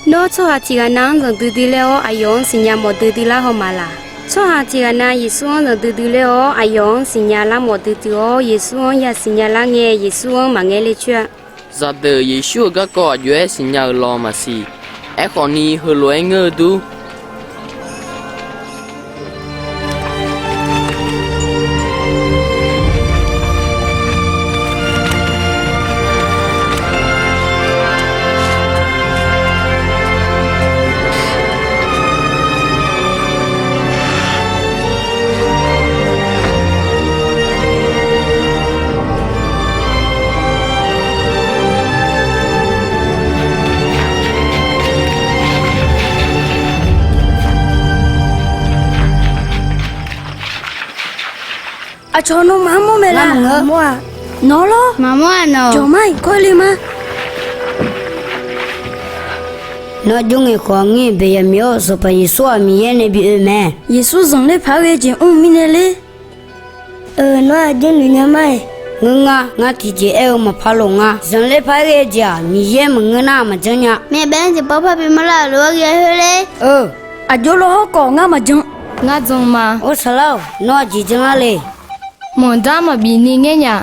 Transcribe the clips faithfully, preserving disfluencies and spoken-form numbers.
Nawr tsawrhaq tiq ghaq nav-anr zanqdui dui ler-awr, aqyawf-anr siqnya mawf duidui lar haw ma laq? Tsawrhaq tiq ghaq nav Yeqsur-anr zanqdui dui ler-awr, aqyawf-anr siqnya lar mawf duidui-awr, Yeqsur-anr ya siqnya lar ngae, Yeqsur-anr maqngaer ler coer-a. Zaqdeuq Yeqsur-euq garkawv aqjox-aer siqnya-euq law maqsiq. Aerkhawf ni, heulof-aer ngeur-eu dur. Aqcawq nawmaf-anr mawr maeq laf. Maqmawr-aq, nawq lawr. Maqmawr-aq, nawq. Jawqmar-iq kawrle ma. Nawr jawr ngaeq khawf, ngir-euq Beqyaqmiq-awr, Sanqpaq Yeqsur-aq, Miqyaer nae bi oe mae. Yeqsur zanqler paq-aer ghae-eu jeq mr-eu mirnae ler. Eu, nawr aqjox noeq nya ma-iq. Ngeur ngar, ngar tiqjeq aer-eu maqpar loq nga. Zanqler paq-aer ghae-eu jeq-aq, Miqyaer maqngeur nar maqjanr nya. Maeqbae-anr jeq pawr parbi mawrlar-euq lof-aer ghae khoerler. Eu, aqjox lawr hawrkawf ngar maqjan. Ngar jan ma. Or saqlar-awq, nawr aqjeq janlar le? Manqdar maqbif ni ngaer nya.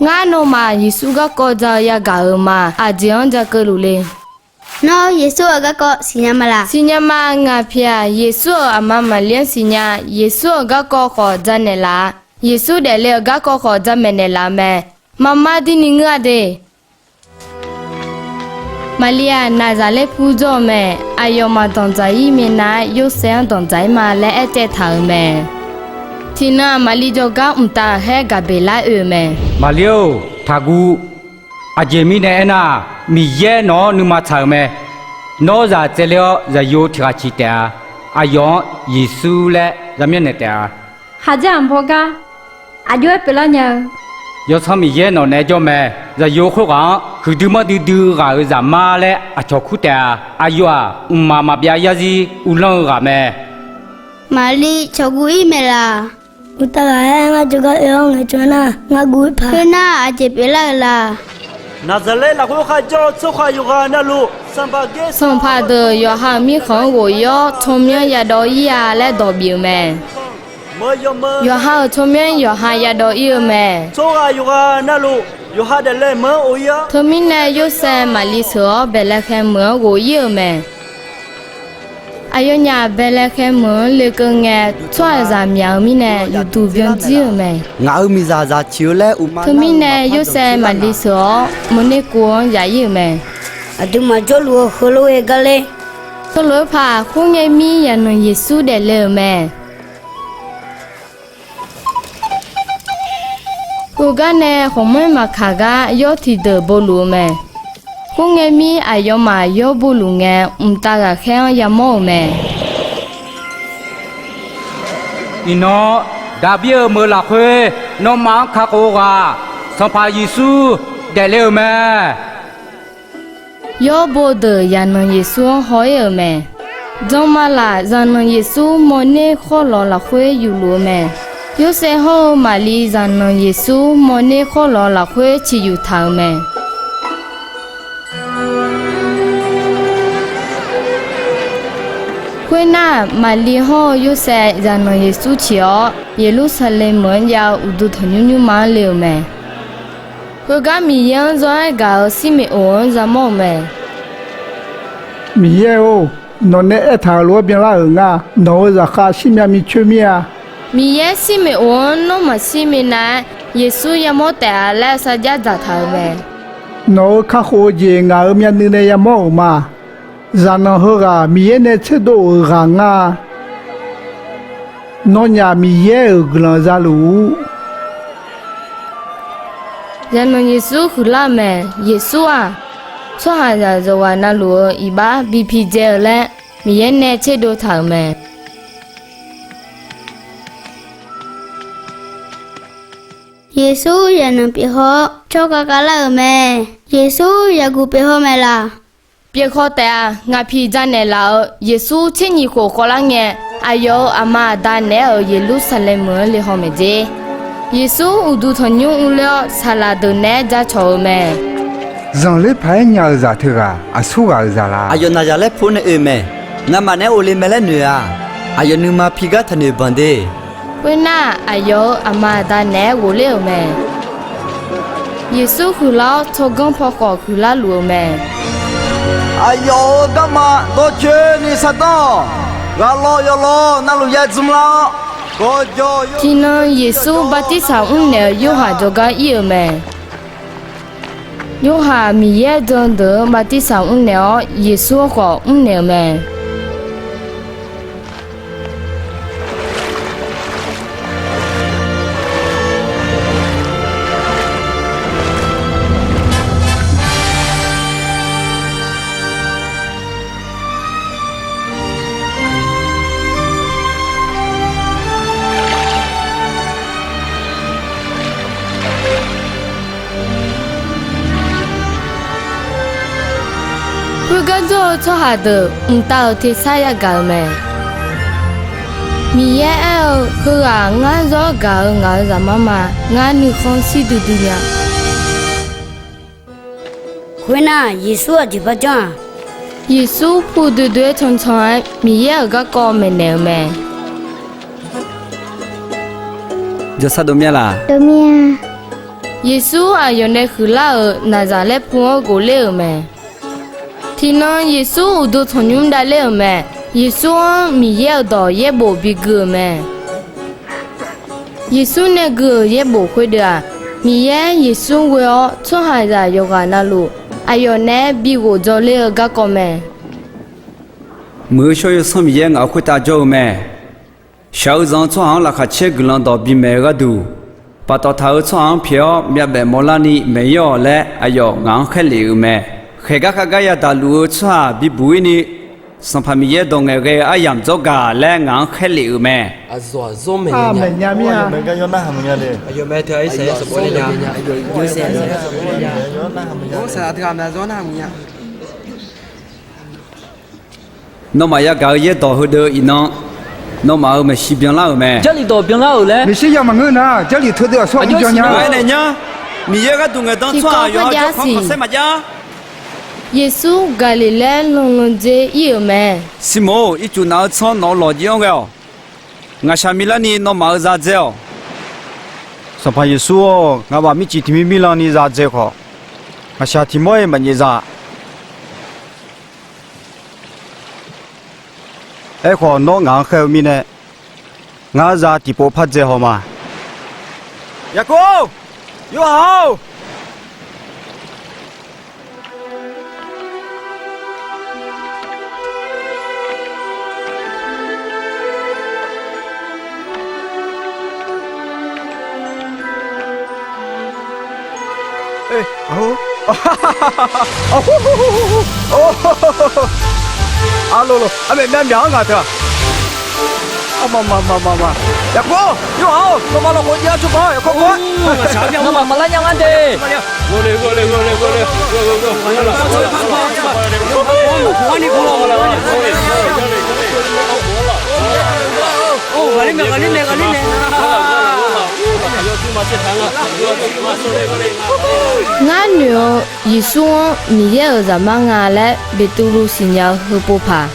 Ngar nawmaf Yeqsur garkawv ja-eu yagaq-euq ma. Aqjeq-anr ja keuvluf le. Nawr Yeqsur-euq garkawv siqnya ma laq? Siqnya ma. Ngaq pyaeq-aq, Yeqsur-euq aqma Maqlir-anr siqnya. Yeqsur-euq garkawv khawf janaeq laf-a. Yeqsur daefle-euq garkawv khawf jamaeq naeqlaf-eu mae. Maqmar dirni ngeur-a de. Maqlir-aq, Naqzaqlaer pur jawr-eu mae. Aqyawfmaf danqdzaq-ir minav-aer, Yorsaev-anr danqdzaq-ir ma laer aercaev taq-euq mae. Tiqnan-aq, Maqlir jawrgar mqtav ghaqkhaer gaq beqlar oe-euq mae. Maqlir-or, taqguv. Aqjeq mirnae aernar, Miqyaer nawq-anr nuima tsaq-euq mae. Nawr zaq tsaevler-awr, zaqyo tiq ghaq ciq taef-a. Aqyawf-anr Yeqsur laer zar myanrnaeq taef-a. Khaqdzerzaq maqbaw gar aqjox-aer pyeuflar nya-eu. Yawsanr Miqyaer nawq naeq-aer jawr mae. Zaqyo khoerghaq-anr huiqdui manrdui dui ghaq-euq Zaqmar laer aqcawq kur taef-a. Aqyawf-aq, mqmaq maqbyav yarzir uvlanr-eu ghaq mae. Maqlir cawqguv-ir maeq laq? Mqtav ghaqkhaer ngar jawrgar oe-awr ngaeqcawq nar, ngar guv-ir paq. Khoernar, aqjeq pyeuflar-euq laq? Naqzaqlaer lafkhoer kharjawr-eu tsawrhaq yawqghaq navluf, Sanqpaq gar Sanqpaq deuq yawqha-euq mirkhanq-anr ghof-ir-awr, tsawrmyanr yadawv-ir-a laer dawq bif-euq mae. Yawqha-euq tsawrmyanr yawqha yadawv-ir-eu mae. Tsawrhaq yawqghaq navluf, yawqha daefle meuq-anr of-ir-awr. Teumirnae, Yorsaev Maqlir sheuq-awr, Baeqlaeqhaeq meuq-anr ghof-ir-euq mae. Aqyawfnyaf Baeqlaeqhaeq meuq-anr lekeuv ngae, tsawrhaqzaq myaq-eu mirnae, uqduq byanjir-euq mae. Ngaq-euq miqzaq zaq ciq-eu laer uqma. Teumirnae, Yorsaev Maqlir sheuq-awr, meuqner kov-anr yaf-ir-euq mae. Aqduimaf jawrluf-eu heulof ghae gar ler. Teulof-aer paq khoerngae mir, zaqnanq Yeqsur daefle-euq mae. Khoergar nae ghawqmanr maqkaq gar yawr tiqdeuq boluf-eu mae. Khoerngae mir, aqyawfmaf yawr boluf ngae, mqtav ghaqkhaer-anr yamawr-euq mae. Iqnan, Daqbir-euq meuq lafkhoer nawmaf-anr kakhof-eu ghaq, Sanqpaq Yeqsur daefle-euq mae. Yawr bo deuq zaqnanq Yeqsur-anr haw-ir-euq mae. Janmalaq zaqnanq Yeqsur mawrner khawrlawq lafkhoer yufluf-eu mae. Yorsaev hawr-eu Maqlir zaqnanq Yeqsur mawrner khawrlawq lafkhoer ciqyuf taq-euq mae. Khoernar, Maqlir hawr-eu Yorsaev zaqnanq Yeqsur ciq-awr, Yeqlursaqlaeq meuq-anr jav-eu uqduq tanqnymr nymrma-anr le-euq mae. Khoergar Miqyaer-anr zawr-aer gaq-euq Sirmeq oq-anr yamawr-euq mae. Miqyaer-or, nawq nae aertaq-euq lof-aer byanlar-euq nga. Nawq-euq zaqkhav shirmyav micoer mir-a. Miqyaer Sirmeq oq-anr nawr maqshir minav-aer, Yeqsur yamawr taef-a laer sarjax dzaqtaq-euq mae. Nawq-euq kakhof-eu jeq ngaq-euq myavnuiv nae yamawr-euq ma. Zaqnanq heughaq Miqyaer nae tserdov-euq ghaq ngar-a. Nawnyaf Miqyaer-euq guiqlanq zaluf-ur. Zaqnanq Yeqsur huiqlar-eu mae. Yeqsur-aq, tsawrhaqzaq yawqghaq navluf-eu iqbax bi pidzae-eu laer Miqyaer nae tserdov taq-euq mae. Yeqsur zaqnanq pyeufhaw-awr tsawrkhav khavlar-euq mae. Yeqsur zaqguq pyeufhaw mae laq? Pyeufhaw taef-a. Ngaq piq janaeq laf-euq Yeqsur tser nyiq khof khawvlar ngae, aqyawf-euq aqma aqda naeq-aer-euq Yeqlursaqlaeq meuq-anr le haw maeq jer. Yeqsur uqduq tanqnymr urler-awr, saqlaq deuq naeq-aer jacawq-euq mae. Zanqler paq-aer nya-eu zaq teughaq aqsur ghaq-euq zaq la? Aqyawf naqzaq laer pu nae oe mae. Ngamaf naeq-aer ghofle mae laer noeq-aq, aqyawf nuima pigar taqnoeq banq de. Khoernar, aqyawf-euq aqma aqda naeq-aer ghofler-euq mae. Yeqsur huiqlar-awr, tsawrganr paw khawf huiqlar luf-eu mae. Aqyawf-euq garma dawrcoeni sardanr-awq. Ghaqlawv yawlawr navluf ya dzmr lar-awr, gawqjawq yawr Tiqnan Yeqsur bartirsaq mrnaeq-euq Yorhaq jawrgar ir-euq mae. Yorhaq Miqyaer jan deuq-anr bartirsaq mrnaeq-awr, Yeqsur-anr khawf mrnaeq-euq mae. Khoergar jawr-eu tsawrhaq deuq mqtav-euq tersar yagaq-euq mae. Miqyaer aer-eu, Heughaq ngar zawr gaq-eu ngaq-euq Zaqmar ma. Ngar nuikhanr shir duidui nya. Khoernar, Yeqsur aqjeq bar janr-aq? Yeqsur pu duidui-aer cancan-aer, Miqyaer-euq garkawv maeqnaeq-eu mae. Jawrsar dov mya laq? Dov mya. Yeqsur aqyawf nae huiqlar-euq Naqzaqlaer pu-anr ghofler-euq mae. Tiqnan Yeqsur uqduq tanqnymr davler-euq mae. Yeqsur-anr Miqyaer-euq dawq yaerbof bigui-euq mae. Yeqsur nae gui-euq yaerbof khoerdeuv-aq, Miqyaer Yeqsur ghoe-awr tsawrhaqzaq yawqghaq navluf aqyawf naeq-aer bighof dzawler-eu garkawv mae. Muiq-eu shawr-eu Sanr Miqyaer ngaq-euq khoertav jawr-eu mae. Shaq-eu zanq-eu tsawrhaq-anr laqkhaq caer guiqlanq dawq bimaeq-eu gharduq, paftawf taq-eu tsawrhaq-anr pyaeq-awr myavbaef mawrlarni maeq-ir-awq laer aqyawf ngaq-anr khaerlef-euq mae. Khaeqgar khavgar yadaq luf-eu tsawrhaq bibuq-ir ni, Sanqpaq Miqyaer dawq ngaeqghae-eu aryamq dzawr gaq laer ngaq-anr khaerlef-euq mae. Nawmaf yagaq-eu yaerdawq heudeuv iqnan, nawmaf-euq maeqshi byanlar-euq mae. Jarlif dawq byanlar-euq laer. Meqshirya maqngeur nar, Jarlif teudeuv aqsur aqmur jan nya. Aernaeq nyar, Miqyaer gharduq ngaeqdan-eu tsawrhaq yawqha jawrkhanr khanqsaer maqjav. Yeqsur Gaqliqlaer lanlan dzer ir-euq mae. Sirmoq-or, ircuf naf-eu tsanr nawq-eu lawqjiv-anr ghae-awq. Ngaqshaq milarni nawmaf-euq za dzae-awq. Sanqpaq Yeqsur-or, nga'maf mircif tiqmir mirlanni za dzae khawf, ngaqshaq tiq mawr-iq maqnyaef za. Aerkhawf, nawr ngaq-anr khaer-eu mirnae, ngar za tiqpov par dzae haw ma. Yaqkov-or, Yorhaq-or! Arlolo, armaeq myavmyaq-anr ngaq teu-aq. Aqma, ma, ma, ma, ma. Yaqkov-or, Yorhaq-or, nawmaf lafkhof jav-awr tsov paq-awr yawkawr kawr-ar. Nawmaf maqlar nya ngar de. Ngar noeq-eu Yeqsur-anr Miqyaer-euq Zaqmar nga laer Beqtuvluv siqnya-eu heupov paq.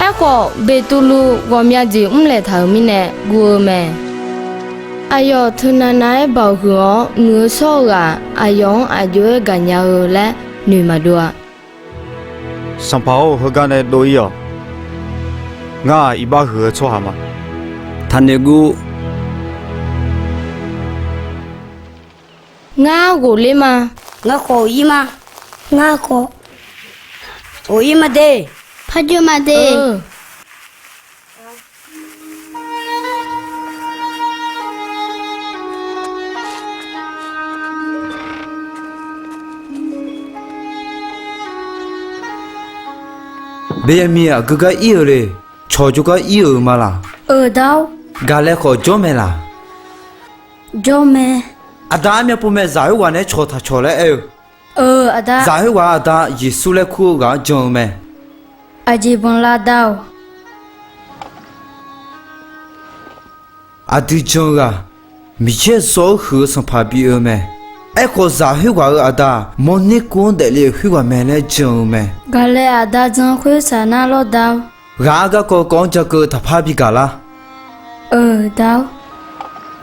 Aerkhawf, Beqtuvluv ghawqmya jeq mrlaeq taq-euq mirnae guv-eu mae. Aqyawf teunav nav-aer baoq huiq-awr muiq-eu shawr-eu ghaq aqyawf-anr aq jov-aer gaqnya-eu laer noeq maqdov-a. Sanqpaq-or, heugar nae dov-ir-awq. Ngar-aq, iqbax huiq-eu tsawrhaq ma. Taqnoeq guv. Ngar ghofler ma. Ngar khawf ghofler ma. Ngar khawf ghofler ma de. Parjov ma de. Beqyaeqmiq aqgeu gar ir-eu le. Cawq jawrgar ir-euq ma laq? Euq dar-or. Gaqlae khawf jawr mae laq? Jawr mae. Aqda armyav pov mae, zaq khoerghaq naeq-aer cawq taq cawq laer aer-eu. Euq aqda. Zaq khoerghaq aqda Yeqsur laer kur-eu ghaq-anr jan-eu mae. Aqjeq banqlar dar-or. Aqdui jan-eu ghaq, Miqyaer zawr-eu huiq-eu sanqpaq bi-eu mae. Aerkhawf, zaq khoerghaq-euq aqda mawrner kuv-anr daefle-euq khoerghaq mae laer jan-eu mae. Gaqlae aqda jan khoer saqnar lawr da-or. Ghaq-ar garkawv kawv-anr ja keuv taqpar bigaq lar. Euq da-or.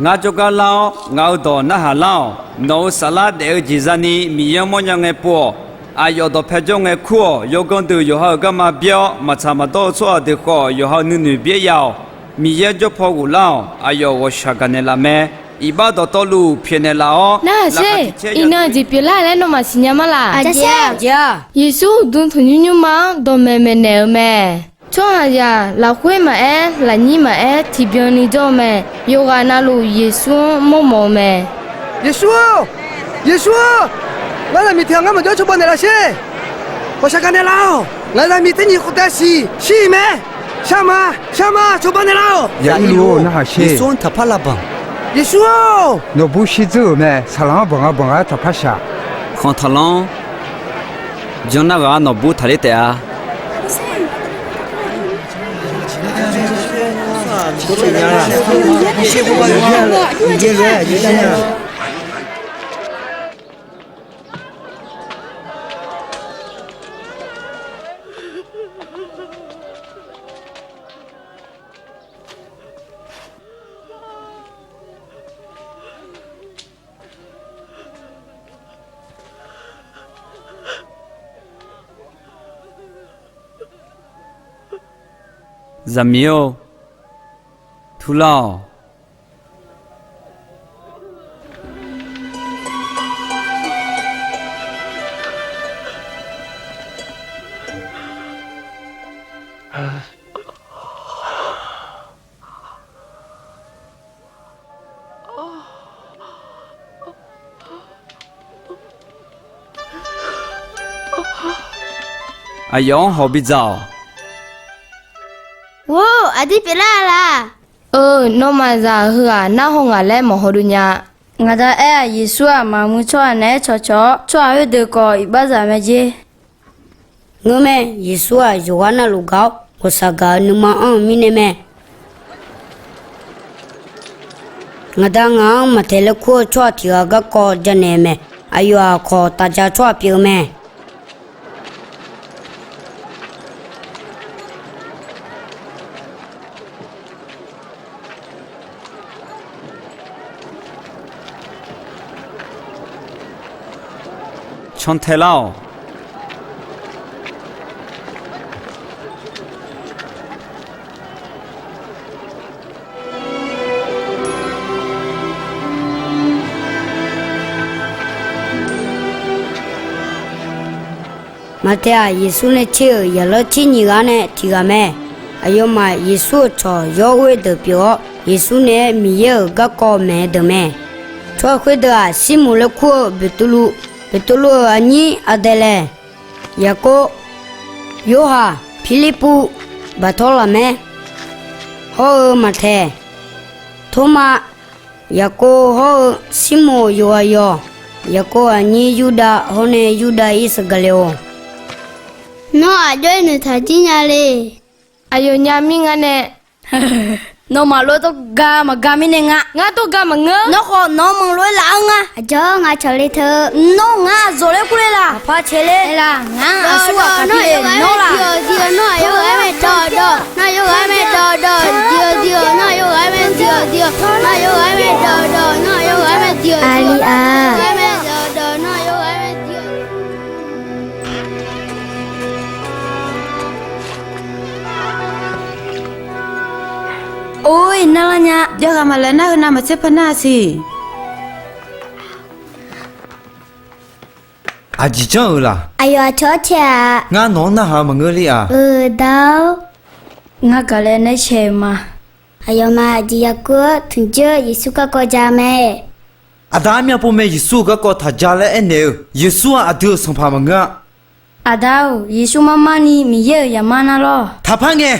Ngar jawrgar lar-awr, ngaq-euq dawq narhaq lar-awq. Nawq-euq saflar daef-eu jeq zani Miqyaer-anr mawrnya ngae pov-awq. Aqyawf dawqpae jawr ngae kur-awq. Yawganr deuq yawqha-euq garma byaer-awr, maqtsaq maqdawr-eu tsawrhaq deuq khawf, yawqha-euq nuinoeq byaer ya-awq. Miqyaer jawr paw ghoflar-awq. Aqyawf ghawqshaq gaqnaeq laf mae. Iqbax dawqtawvluf pyaeqnaeq laf-awr. Narhaq sher. Iqnan jeq pyeuflar laer nawmaf siqnya ma laq? Aqjeq-aq, Yeqsur uqduq tanqnymr nymrma-anr dawqmaeq maeqnaeq-eu mae. Tsawrhaqzaq lafkhoer maqaer, lafnyir maqaer, tiqbyan ni jawr-eu mae. Yawqghaq navluf Yeqsur-anr mawrmawf-eu mae. Yeqsur-or! Yeqsur-or! Ngar zaqmiq tiq ghaq ngar maqjawr cawba naeqlaf sher. Ghawqshaq gaqnaeq laf-awq. Ngaq zaqmiq tser nyiq khof tav siq shir-iq mae. Shar ma, shar ma, cawba naeqlaf-awq. Zaqluf-or, narhaq sher. Yeqsur-anr taqpar lav banq. Yeqsur-or! Nawqbur shirdzeur-euq mae. Saqlaq-anr banq nga banq nga-aer taqpar shaq. Khanq taqlanr. Janr nar ghaq-ar nawqbur taqler taef-a. Zaqmiq-or, turlar-awq. Aqyawf-anr hawq bidzaq-awq. Or, aqdir pyeuflar-a laq? Eu, nawmaf zaq heughaq narhaw ngaq laer maqhaw dov nya. Ngaq Da aer-aq, Yeqsur-aq, maqmuiq tsawrhaq naeq-aer cawqcawq-awr, tsawrhaq khoerdeuq khawf iqbaxzaq mae jer. Ngeur mae, Yeqsur-aq, yawqghaq navluf gaq-awr, ghawqshaq gaq-eu nuima anr-eu mirnae mae. Ngaq Da ngaq-anr Maqtaeq laer kur-eu tsawrhaq tiq ghaq garkawv janaeq-eu mae. Aqyawf-aq, kawq taf ja tsawrhaq pyeuf-eu mae. Cantae lar-awq. Maqtaeq-aq, Yeqsur nae tser-euq yaqlanr tser nyiq ghaq nae tiq ghaq mae. Aqyawfmaf Yeqsur-euq cawq yawr ghoerdeuq pyeuf-awr, Yeqsur naeq-aer Miqyaer-euq garkawv maeq-eu deuq mae. Tsawrhaq khoerdeuq-aq, Sirmoq laer kur-eu Beqtuvluv, Beqtuvluv-euq aqnyir Aqdaeqlaeq, Yaqkov, Yorhaq, Pirlirpuv, Baqtawrlaqmaer, hawr-eu Maqtaeq, Tormav, Yaqkov hawr-eu Sirmoq yawqghaqyawq, Yaqkov aqnyir Yurdav hawr nae Yurdav Irsaqgaqleq-or. Nawr aqjox-aer noeqtaq jir nya le. Aqyawfnyaf mir nga nae. Nawmaf lof-aer tawrga maqga mirnae nga. Ngar tawrga maqngeur. Nawr khawf nawq-anr manq lof-aer laf-anr nga. Aqjawr, ngaq cawq le teu. Nawr ngar aqzawq laer kur le laq? Aqpar cae ler. Aer laq, ngar aqsur ghaq kaq pi le nawr laq? Aqli-a. Or, iqnan lar nya. Javghaq maqlaeq nar, heunav maqtser paq nar-a siq. Aqjeq janr-euq laq? Aqyawf aqcawq-anr cae-a. Ngar nawq-anr narhaq-eu maqngeur ler-aq. Euq, da-or. Ngar gaqlae nae cae-eu ma. Aqyawfmaf aqjeq yaqkov-anr tmq dzeur Yeqsur garkawv ja mae. Aqda armyavpov mae, Yeqsur-euq garkawv taq ja laer aernaeq-eu. Yeqsur-aq, aqdui-euq Sanqpaq maqngeur-a. Aqda-or, Yeqsur marmar ni Miqyaer-euq Zaqmar nar lawr. Taqpar ngae.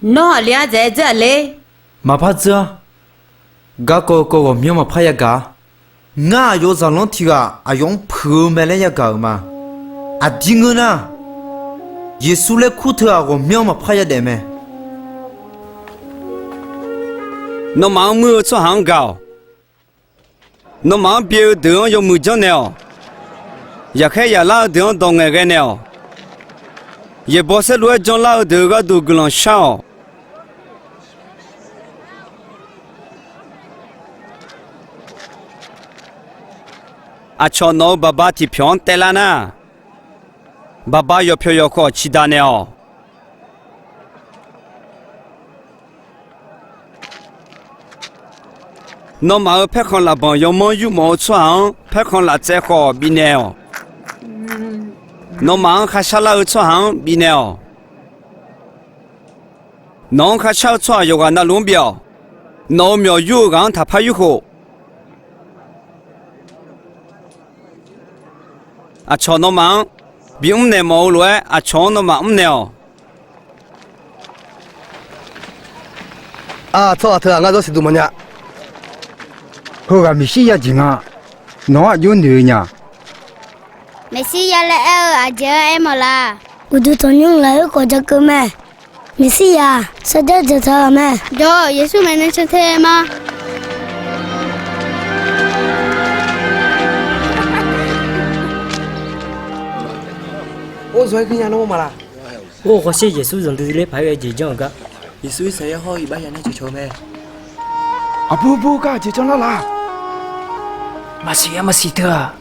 Nawr aqli-anr dzaeq-aer dzeur-aq ler? Maqpar dzeur-a. Garkawv kawv ghawqmyanr maqpar yagaq-a. Ngar aqyawf-euq zaqlanr tiq ghaq aqyawf-anr puiq-eu mae laer yagaq-euq ma. Aqdir ngeur nar, Yeqsur laer kur teu-aq, ghawqmyanr maqpar yadaef mae. Nawmaf-anr muir-eu tsawrhaq-anr gaq-awq. Nawmaf-anr byae-eu deuq-anr yawmuiq janrnaeq-awq. Yaqkhaer yaqlar-eu deuq-anr dawq ngaeqghae naeq-awq. Yaeqbawq saerlu-aer janlar-eu deuq-euq gharduq guiqlanq shar-awq. Aqcawq nawq-euq baqba tiqpyawq-anr taevlar nar, baqba yawqpyawq yawqkhawq ciqdaq naeq-awq. Nawmaf-euq paerkhanq lafbanq yawmanr yurmawf-eu tsawrhaq-anr paerkhanq laftsaev khawf bifnaeq-awq. Nawmaf-anr kharshar lar-eu tsawrhaq-anr bifnaeq-awq. Nawq-anr kharshar-eu tsawrhaq yawqghaq navluf-anr bif-awq. Nawq-euq myawq yur-eu ghaq-anr taqpar yurkhof. Aqcawq nawmaf-anr bimr naeq mawf-eu lof-aer, aqcawq-anr nawmaf mrnaeq-awq. Aq, tsawrhaq teughaq ngar zawr siqduq mawfnya. Heughaq Meqsirya jeq nga. Nawq-anr aqjox noeq-eu nya. Meqsirya laer aer-eu aqjeq-anr aermawf la? Uqduq tanqnymr lafkhoer khawf jakeuv mae. Meqsirya-aq, sarjax dzaqtaq-euq mae. Jawr-awq, Yeqsur maeqnan cantae ma. Or, zawq-aer gui nya nawr maqlaq? Or, hawsher Yeqsur zanqdui ler paq-aer ghae jeq janr-euq gar. Yeqsur Irsaqyar hawr-eu iqbax ya nae cawqcawq-eu mae. Aqbur bur gar aqjeq janr lar laq? Maqsiq-a, maqsiq teu-aq.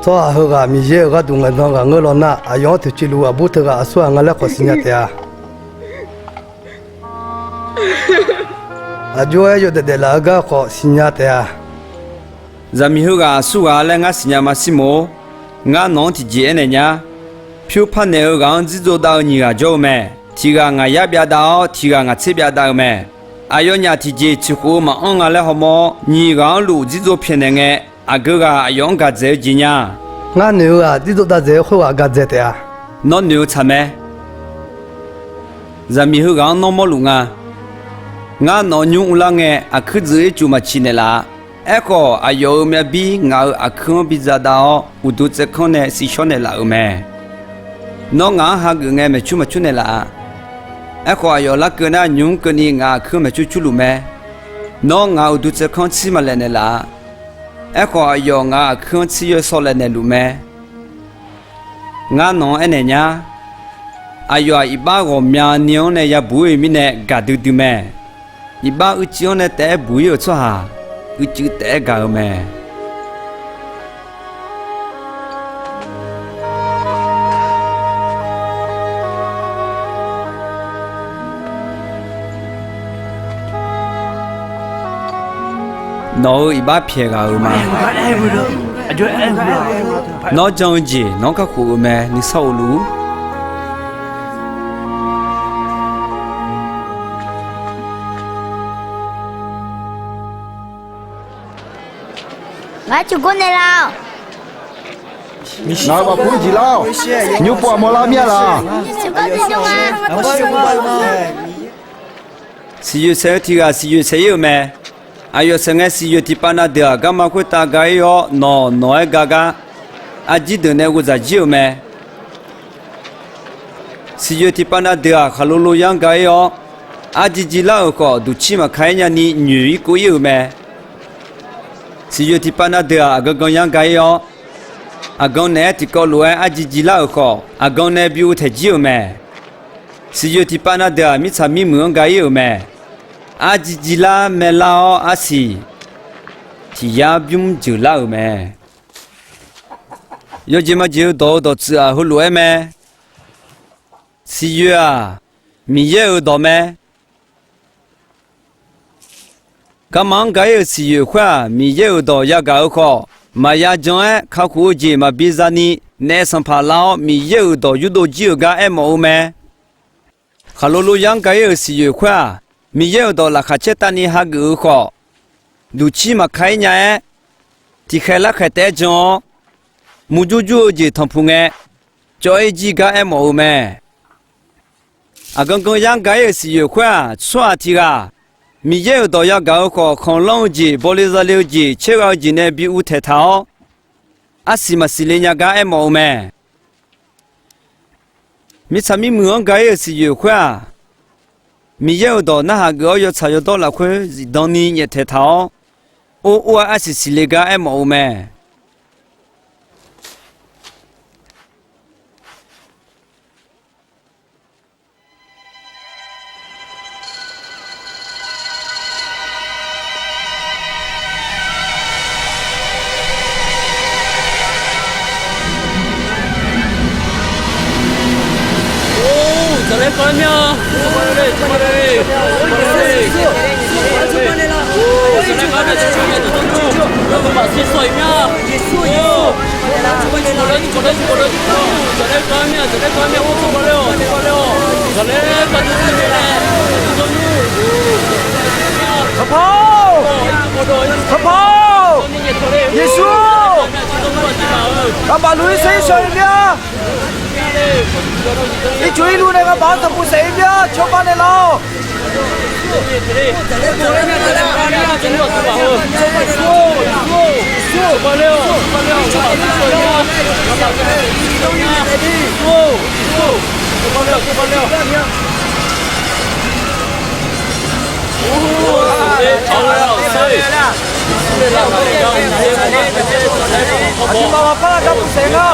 Tsawrhaq heughaq Miqyaer-euq gharduq ngaeqdan ghaq ngeur law nar, aqyawf-anr toeqciv luf-eu aqbur teughaq aqsur ghaq nga laer khawf siqnya taef-a. Aqjox-aer yawdaef daeflaf-eu gar khawf siqnya taef-a. Zaqmiq heughaq aqsur ghaq laer ngar siqnya ma, Sirmoq-or. Ngar nawq-anr tiqjeq aernaeq nya. Pyur parnaeq-eu ghaq-anr dzirdzov dav-eu nyiq ghaq jawr-eu mae. Tiq ghaq ngaq yar byavdav-awr, tiq ghaq ngaq tser byavdav-eu mae. Aqyawfnyaf tiqjeq tiq khof-eu maqanr nga laer hawmawr-awr, nyiq ghaq-anr luf dzirdzov pyaeqnaeq ngae, aqgeu ghaq aqyawf-anr gaq dzaeq-eu jeq nya. Ngar noeq-eu ghaq dzirdzov dav dzaeq-eu khoerghaq gaq dzaeq taef-a. Nawr noeq-eu tsaq mae. Zaqmiq heughaq-anr nawr mawrluf nga. Ngar nawq-eu nymr uvlar ngae, aqkuir dzuif-eu ircuf maqciq naeqlaf-a. Aerkhawf, aqyawf-euq myavbir ngaq-euq aqkuir-anr biza dav-awr, uqduq tsaevkanr nae sivshawr naeqlaf-euq mae. Nawr ngaq-anr hageuf ngae maeqcur maqcur naeqlaf-a. Aerkhawf, aqyawf larkeuv nar, nymq-mr keuvni ngaq aqkuir-anr maeqcur curluf mae. Nawr ngaq-euq uqduq tsaevkanr tsir maqlaeq naeqlaf-a. Aerkhawf, aqyawf ngaq-euq aqkuir-anr tsir yawsaw laeq naeqluf mae. Ngar nawq-anr aernaeq nya. Aqyawf-aq, iqbax ghawqmyani-anr nae yabuq-ir-euq mirnae gaqdui dui mae. Iqbax uicuiv-anr nae taef-aer buq-ir-euq tsawrhaq, uicuiv taef-aer gaq-eu mae. Nawq-euq iqbax pyaeq ghaq-euq ma. Nawr jan-eu jeq nawq-anr kakhof-euq mae, nuisar of luf-ur. Ngar tiqgor naeqlaf-awq. Ngaq-euq baqpur jeq lar-awq. Nymr pov aqmawr lar mir-a laq? Siqyoeq saef-eu tiq ghaq siqyoeq saef-ir-euq mae. Aqyawf saef ngae, siqyoeq tiqpav na deuq-aq, garma khoertav ga-ir-awr, nawq nawq-aer ga gar, arjir deuq nae ghovzaq jir-euq mae. Siqyoeq tiqpav na deuq-aq, khaqlo lo yar-anr ga-ir-awr, arjir jir lar-euq khawf, duqcir maqka-aer nyani nyoeq-ir kov-ir-euq mae. Siqyoeq tiqpav na deuq-aq, aqgan gan yar-anr ga-ir-awr, aqgan naeq-aer tiqkawv lof-aer arjir jir lar-euq khawf, aqgan nae bi uvtaeq jir-euq mae. Siqyoeq tiqpav na deuq-aq, mirtsaq mirmuiq-anr ga-ir-euq mae. Arjir jir lar maerlar-awr arsiq tiq yar bymr jeuq lar-euq mae. Yawjeq majeq-eu dawq-eu dawqtsuif-aq, heulof-aer mae. Siqyoeq-aq, Miqyaer-euq dawq mae. Garma-anr ga-ir-euq siqyoeq khoer-aq, Miqyaer-euq dawq yagaq-eu khawf, maqya jan-aer kakhof-eu jeq maqbi zani, Naef sanqpaq lar-awr, Miqyaer-euq dawq yurdov jir-euq gar aermawf-eu mae. Khaqlo lo yanr ga-ir-euq siqyoeq khoer-aq, Miqyaer-euq dawq laqkhaq caer tavni hageuf-eu khawf, duqcir maqka-ir nya-aer, tiqkhaeq larkhaeq taef-aer jan-awr, murjur jur-eu jeq tanqpuq ngae, cawv-ir jir gar aermawf-eu mae. Aqgan gan yanr ga-ir-euq siqyoeq khoer-aq, tsawrhaq tiq ghaq Miqyaer-euq dawq yagaq-eu khawf, khanqlanr-eu jeq, bawle zale-eu jeq, caergha-eu jeq nae bi uvtaeq taq-awr, arsiq maqsiq le nya gar aermawf-eu mae. Mirtsaq mirmuiq-anr ga-ir-euq siqyoeq khoer-aq, Miqyaer-euq dawq narhaq geuf-awr yawtsaq yawdawr lafkhoer zifdan ni nyaeftaeq taq-awr, or or-aer arsiq siqle gar aermawf-eu mae. Sanqpaq-or! Sanqpaq-or! Yeqsur-or! Ngamaf luf-ir saer-ir shawq-ir mir-a. Ircuf irluf nae ngamaf-anr tanqpuq saef-ir mir-a. Cawba naeqlaf-awq. Aqduimaf maqpar lavgar puq saef nga.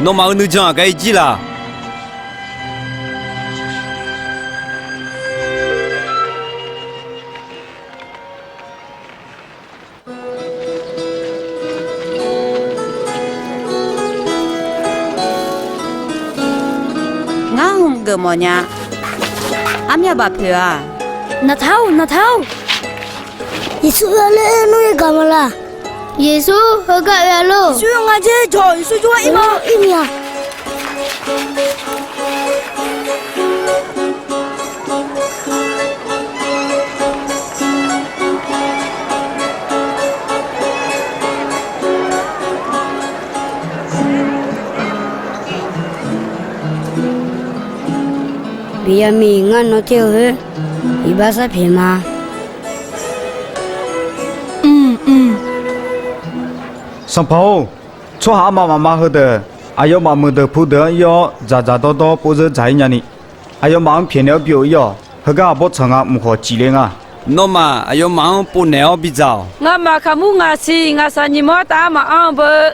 Nawmaf-euq nuijan aqgar-ir jir laq. Ngar hmq geufmawf nya. Armyaq baf poeq-a. Naqtar-or, naqtar-or. Yeqsur oe-a laer aer nmr-ir gaq ma laq. Yeqsur heugar oe-a lor. Yeqsur ngar dzer jawq, Yeqsur jawrgar ir ma. Ir miq-aq. Beqyaqmiq ngar nawr ter-eu khoer, iqbax sharpyaeq ma. Sanqpaq-or, tsawrhaq armaf mafma heudeuq aqyawfmaf meuqdeuq pudeuq-anr ir-awr dzaqdzaq dawrdawr povzeur dzaq-ir nyani, aqyawfmaf-anr pyaeqnaeq-awr bi-euq ir-awq. Heugar aqbawr tsaq nga mq khawf cifle nga. Nawmaf aqyawfmaf-anr povnaeq-awr bidzaq-awq. Ngamaf kaqmur ngaqsiq ngaqshaq nyiq mawr taf-awr maqanr-eu beu.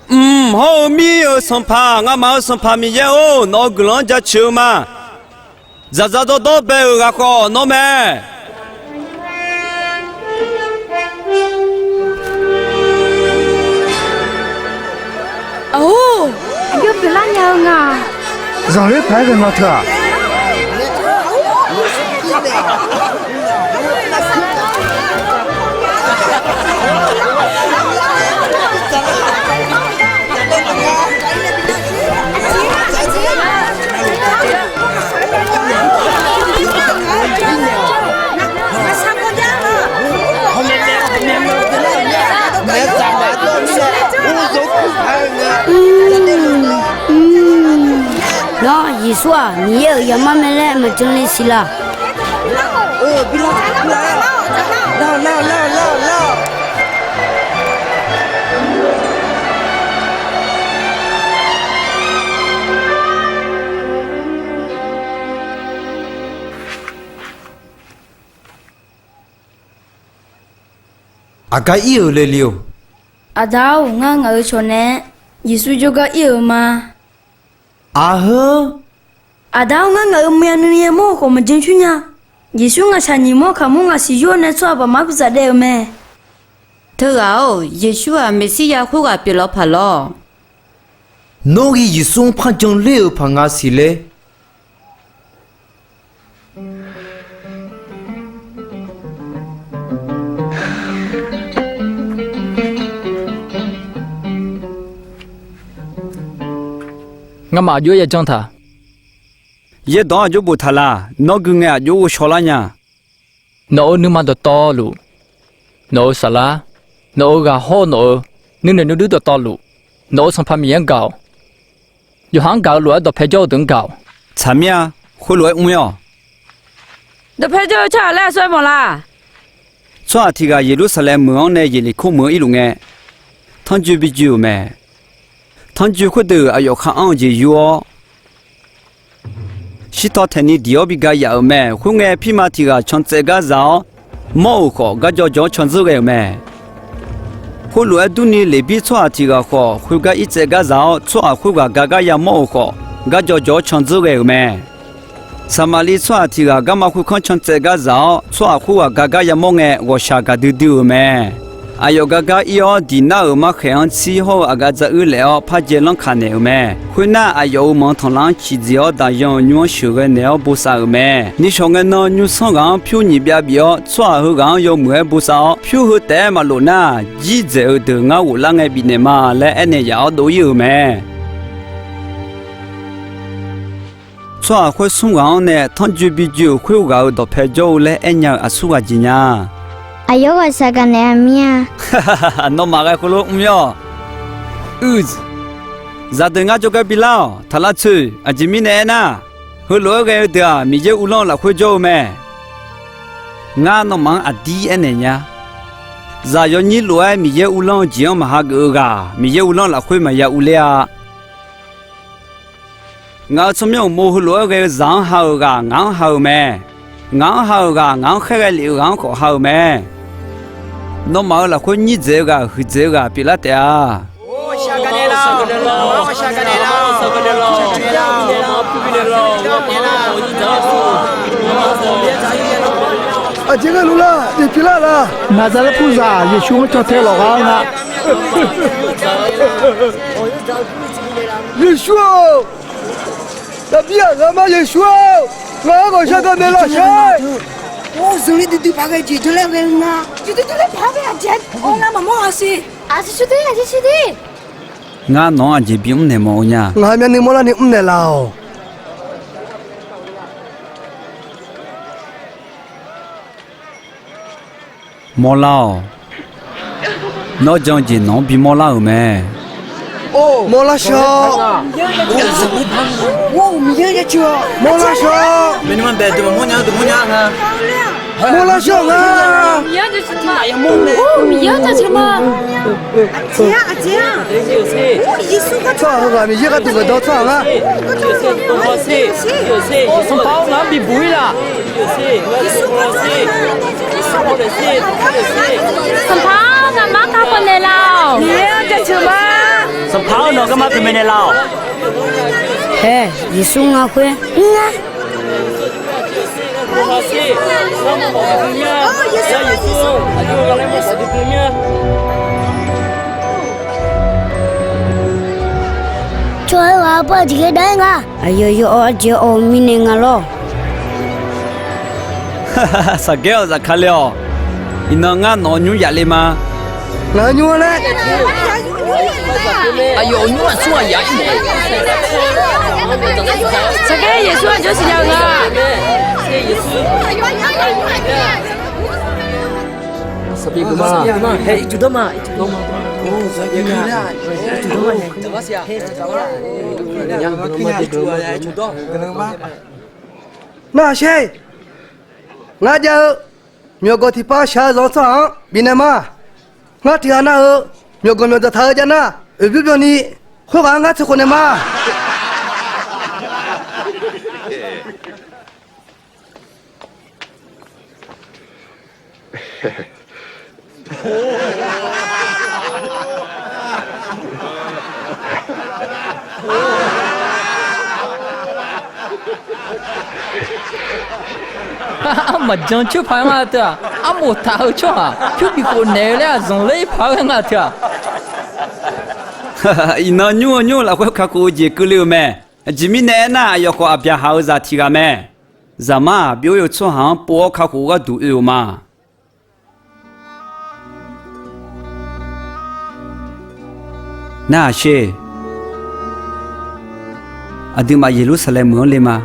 Mq hawr-eu mir-euq Sanqpaq, ngamaf-euq Sanqpaq Miqyaer-or, nawq-euq guiqlanq-anr jaceuq-eu ma. Dzaqdzaq dawrdawr bae-euq ghaq khawf nawr mae. Aq-or, aqjox pyeuflar nya-eu nga. Zanqler paq-aer ghae nga teu-aq. Nawr Yeqsur-aq Miqyaer-euq zaqmar mae laer maqjan le siq laq. Aqgar ir-euq le le-or. Aqda-or, ngar ngaq-euq cawq naeq-aer Yeqsur jawrgar ir-euq ma. Aqheu. Aqda-or, ngar ngaq-euq maqya nuiv yaer mawr-eu khawf maqjan coer nya. Yeqsur ngaqshaq nyiq mawr kaqmur ngaqsiq yur-awr nae tsawrhaq baqmar bidzaq daef-eu mae. Teughaq-or, Yeqsur-aq Meqsirya khoerghaq pyeuflar paq lawr. Nawr ghi Yeqsur-anr par jan ler-euq paq nga siq ler. Ngamaf aqjox-aer yajanr taq. Yaerdawq-anr aqjox boftaq laq. Nawr gui ngae aqjox ghovshaw lar nya. Nawq-euq nuima dawqtawvluf, nawq-euq saflar, nawq-euq ghaq hawr-eu nawq-euq nuinoeq nuiduir dawqtawvluf, nawq-euq Sanqpaq Miqyaer-anr gaq-awq. Yawqha-anr gaq-eu lof-aer dawqpae jawr-eu deuq-anr gaq-awq. Tsaq mir-a. Khoerlof-aer mr-ir-awq. Dawqpae jawr-eu tsawrhaq laer aqsur aer mawf la? Tsawrhaq tiq ghaq Yeqlursaqlaeq meuq-anr nae Yeqliqkor meuq-anr irluf ngae, tanrjoe bi joe-euq mae. Tanrjoe khoerdeuq aqyawf khar anr-eu jeq yur-awr, shirtaw taeqni diq-awr bi ga yaf-euq mae. Khoerngae, pirma tiq ghaq can tsaev gar za-awr mawr-euq khawf, gar jaw jawr-awr can dzeur ghae-euq mae. Khoerlof-aer durni, Leqbir tsawrhaq tiq ghaq khawf, khoergar ir tsaev gar za-awr, tsawrhaq khoerghaq gar gar yamawr-euq khawf, gar jaw jawr-awr can dzeur ghae-euq mae. Saqmaqliv tsawrhaq tiq ghaq garma khoerkanr can tsaev gar za-awr, tsawrhaq khoerghaq gar gar yamawr ngae, ghawqshaq gaqdui dui-euq mae. Aqyawf gar gar ir-awr, diq nar-euq markhaeq-anr tsir hawr-eu aqgaf dzaruir laef-awr par jae lanr kaq naeq-euq mae. Khoernar, aqyawf-euq manq tanqlar-anr ciqdzeq-awr, daqyan-euq nymr-anr sheuqghae naeq-awr bosav-euq mae. Nishawq ngae nan, nymrsanr ghaq-anr pyur nyiq byav bif-awr, tsawrhaq heughaq-anr yawmuiq-aer bosav-awr, pyur heu taef-aer maqlof nar, jirdzaeq-eu deuq ngar ghoflar ngae bifnaeq ma laer aernaeq yaf-awr dov-ir-euq mae. Tsawrhaq khoer smr ghaq-anr nae tanrjoe bi joe-euq khoerghaq-euq dawqpae jawr-eu laer aernya-eu aqsur ghaq jeq nya. Aqyawf ghaq shaq gaq naeq-a mir-a. Nawmaf ghae khoerlof mr-ir-awq. Uiq, zaqdeuq ngar jawrgar bilar-awq. Taqlar tsoeq. Aqjeq mirnae aernar, heulof-aer ghae-eu deuq-aq, Miqyaer uvlanr-eu lafkhoer jawr-eu mae. Ngar nawmaf-anr aqdir aernaeq nya. Zaq yawnyir lof-aer Miqyaer uvlanr-eu jeq-anr maqha geuf-eu ghaq, Miqyaer uvlanr lafkhoer maqya uvler-a. Ngaq-euq tsawrmyanr uqmov heulof-aer ghae-eu zaq-anr ha-euq ghaq ngaq-anr ha-euq mae. Ngaq-anr ha-euq ghaq ngaq-anr khaerghae lef-eu ghaq-anr khawf ha-eu mae. Nawmaf-euq lafkhoer nyir dzaeq-eu ghaq huiqdzaeq-eu ghaq pyeuflar taef-a. Aqjeq ghae luf lar, jeq pyeuflar laf. Naqzaqlaer puzaq Yeqsur-anr can tae lawq ghaq-anr nga. Yeqsur-or, Daqbir-aq ghaq ma Yeqsur-or, ngaq-anr ghawqshaq gaq naeqlaf sher. Or, zanqler duidui paq ghae jeq janlaer ghae-eu nga. Jeq duidui laer paq ghae aqjeq-aer, or, ngar maqmawr-a siq. Aqjeq shuder, aqjeq shuder. Ngar nawq-anr aqjeq bimr naeq mawf-eu nya. Ngaq-euq myavnuiv mawrlarni mrnaeq laf-awq. Mawrlar-awq. Nawr jan-eu jeq nawq-anr bimawr lar-euq mae. Mawrlar shawr. Mawrlar shawr. Mawrlar shawr nga. Tsawrhaq heughaq Miqyaer gharduq geufdawr tsawrhaq nga. Sanqpaq-or, ngaq-anr bibuq-ir laf. Sanqpaq-or, ngamaf kakhof naeqlaf-awq. Sanqpaq-or, nawq garma teumae naeqlaf-awq. Hae, Yeqsur nga khoer. Mr nga. Tsawrhaq heughaq-anr par aqjeq ghae dav-aer nga. Aqyawf yawawr aqjeq-awr mirnae nga lawr. Saqgaer-awq, Zaqkale-awq. Iqnan ngar nawq-eu nymr yaf le ma. Ngaq-euq nymr-anr laer. Aqyawf-euq nymr aqsur ghaq yaf-ir. Saqgaer Yeqsur aqjox siqnya-eu nga. Nar sher. Ngar jav-eu myawqganq tiqpav shaq-eu zanq-eu tsawrhaq-anr bifnaeq ma. Ngar tiq ghaq nar-eu myawqganq myawqdzaq taq-eu jav nar, oeqbymr byanni khoerghaq-anr ngar tsoeqkhof naeq ma. Armaf jan coer paq-aer nga teu-aq, armof taq-eu tsawrhaq pyur bif khof naeq-eu laer-aq zanqler paq-aer ghae nga teu-aq. Iqnan nymr-eu nymr-eu lafkhoer kakhof-eu jeq keuvle-euq mae. Aqjeq mirnae aernar, aqyawf khawf Aqbyaqhaq-euq zaq tiq ghaq mae. Zaqmar-aq, byov-ir-eu tsawrhaq-anr pov-awr kakhof-eu gharduq oe-euq ma. Narhaq sher. Aqduimaf Yeqlursaqlaeq meuq-anr le ma.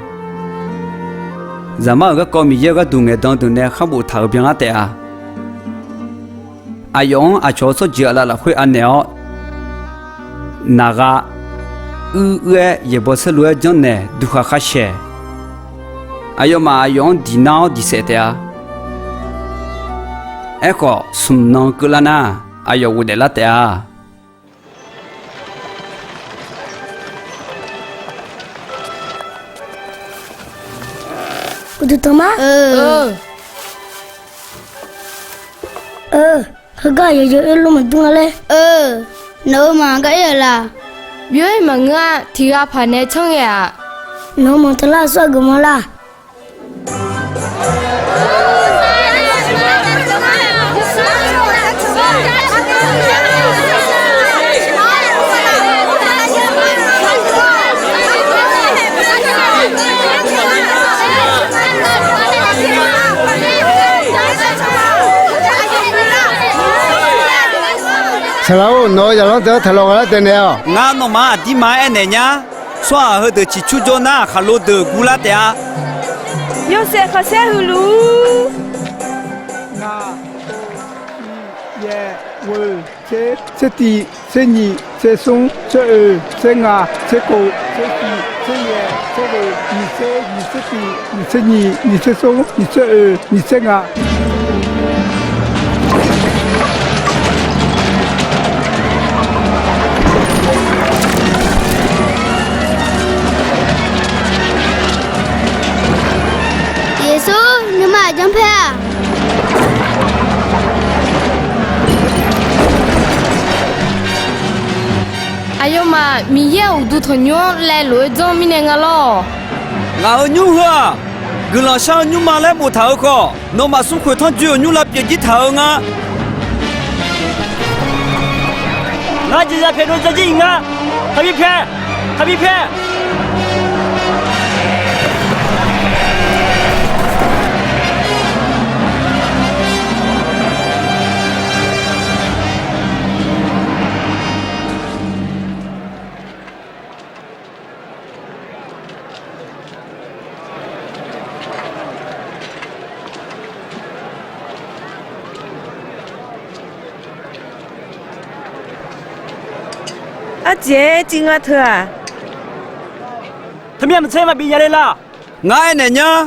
Zaqmar-euq garkawv Miqyaer-euq gharduq ngaeqdan deuq nae khar boftaq-euq byanlar taef-a. Aqyawf-anr aqcawq-eu tsawrjeuq aqlaf lafkhoer anaeq-awr, naq gha, uir uir-aer yaeqbawq saerlu-aer janrnaeq duqkhaq khar shaeq. Aqyawfmaf aqyawf-anr diq nar-awr diq saef taef-a. Aerkhawf, smq nan keuvlar nar, aqyawf ghofdaef lar taef-a. Uqduq tanq ma. Heugar aqyawf yawoer lor maqdur nga laer. Nawq-euq maqgar ir-euq laq. Byov-ir maqngeur-a. Tiq ghaq paq nae tsanr ghae-aq. Nawq-euq manq teular-aq sawr-eu geufmawr lar. Saqlaq-or, nawq-euq zaqlanr deuq-anr taqlawq ghaq lar taef naeq-awq. Ngar nawmaf-anr aqdirma aernaeq nyar. Tsawrhaq heudeuq ciqcur jawr nar, khaqlo deuq guvlar taef-a. Yawshaef khanqsaer huiq luf-ur. Ngaq, yaeq, ghoeq, tser, tser tiq, tser nyiq, tser smr, tser oe, tser ngaq, tser kof, tser siq, tser yaeq, tser ghoeq, nyiq tser, nyiq tser tiq, nyiq tser nyiq, nyiq tser smr, nyiq tser oe, nyiq tser ngaq. Yeqsur, nuima aqjanr paer-aq. Aqyawfmaf Miqyaer-euq uqduq tanqnymr-anr laev lof-aer janr mirnae nga lawr. Ngaq-euq nymr heu-aq, guiqlanq shar-eu nymrma laer boftaq-euq khawf, nawmaf smrkhoeq tanrjoe-euq nymr lav pyeuf jir taq-eu nga. Ngar jeqzaq pyaeqdov dzar jir-iq nga. Kaqbir pyaeq. Kaqbir pyaeq. Arjeq-aer civ ngar teu-aq. Taqmyav maqtser maqbif nya le laf. Ngar aernaeq nyar.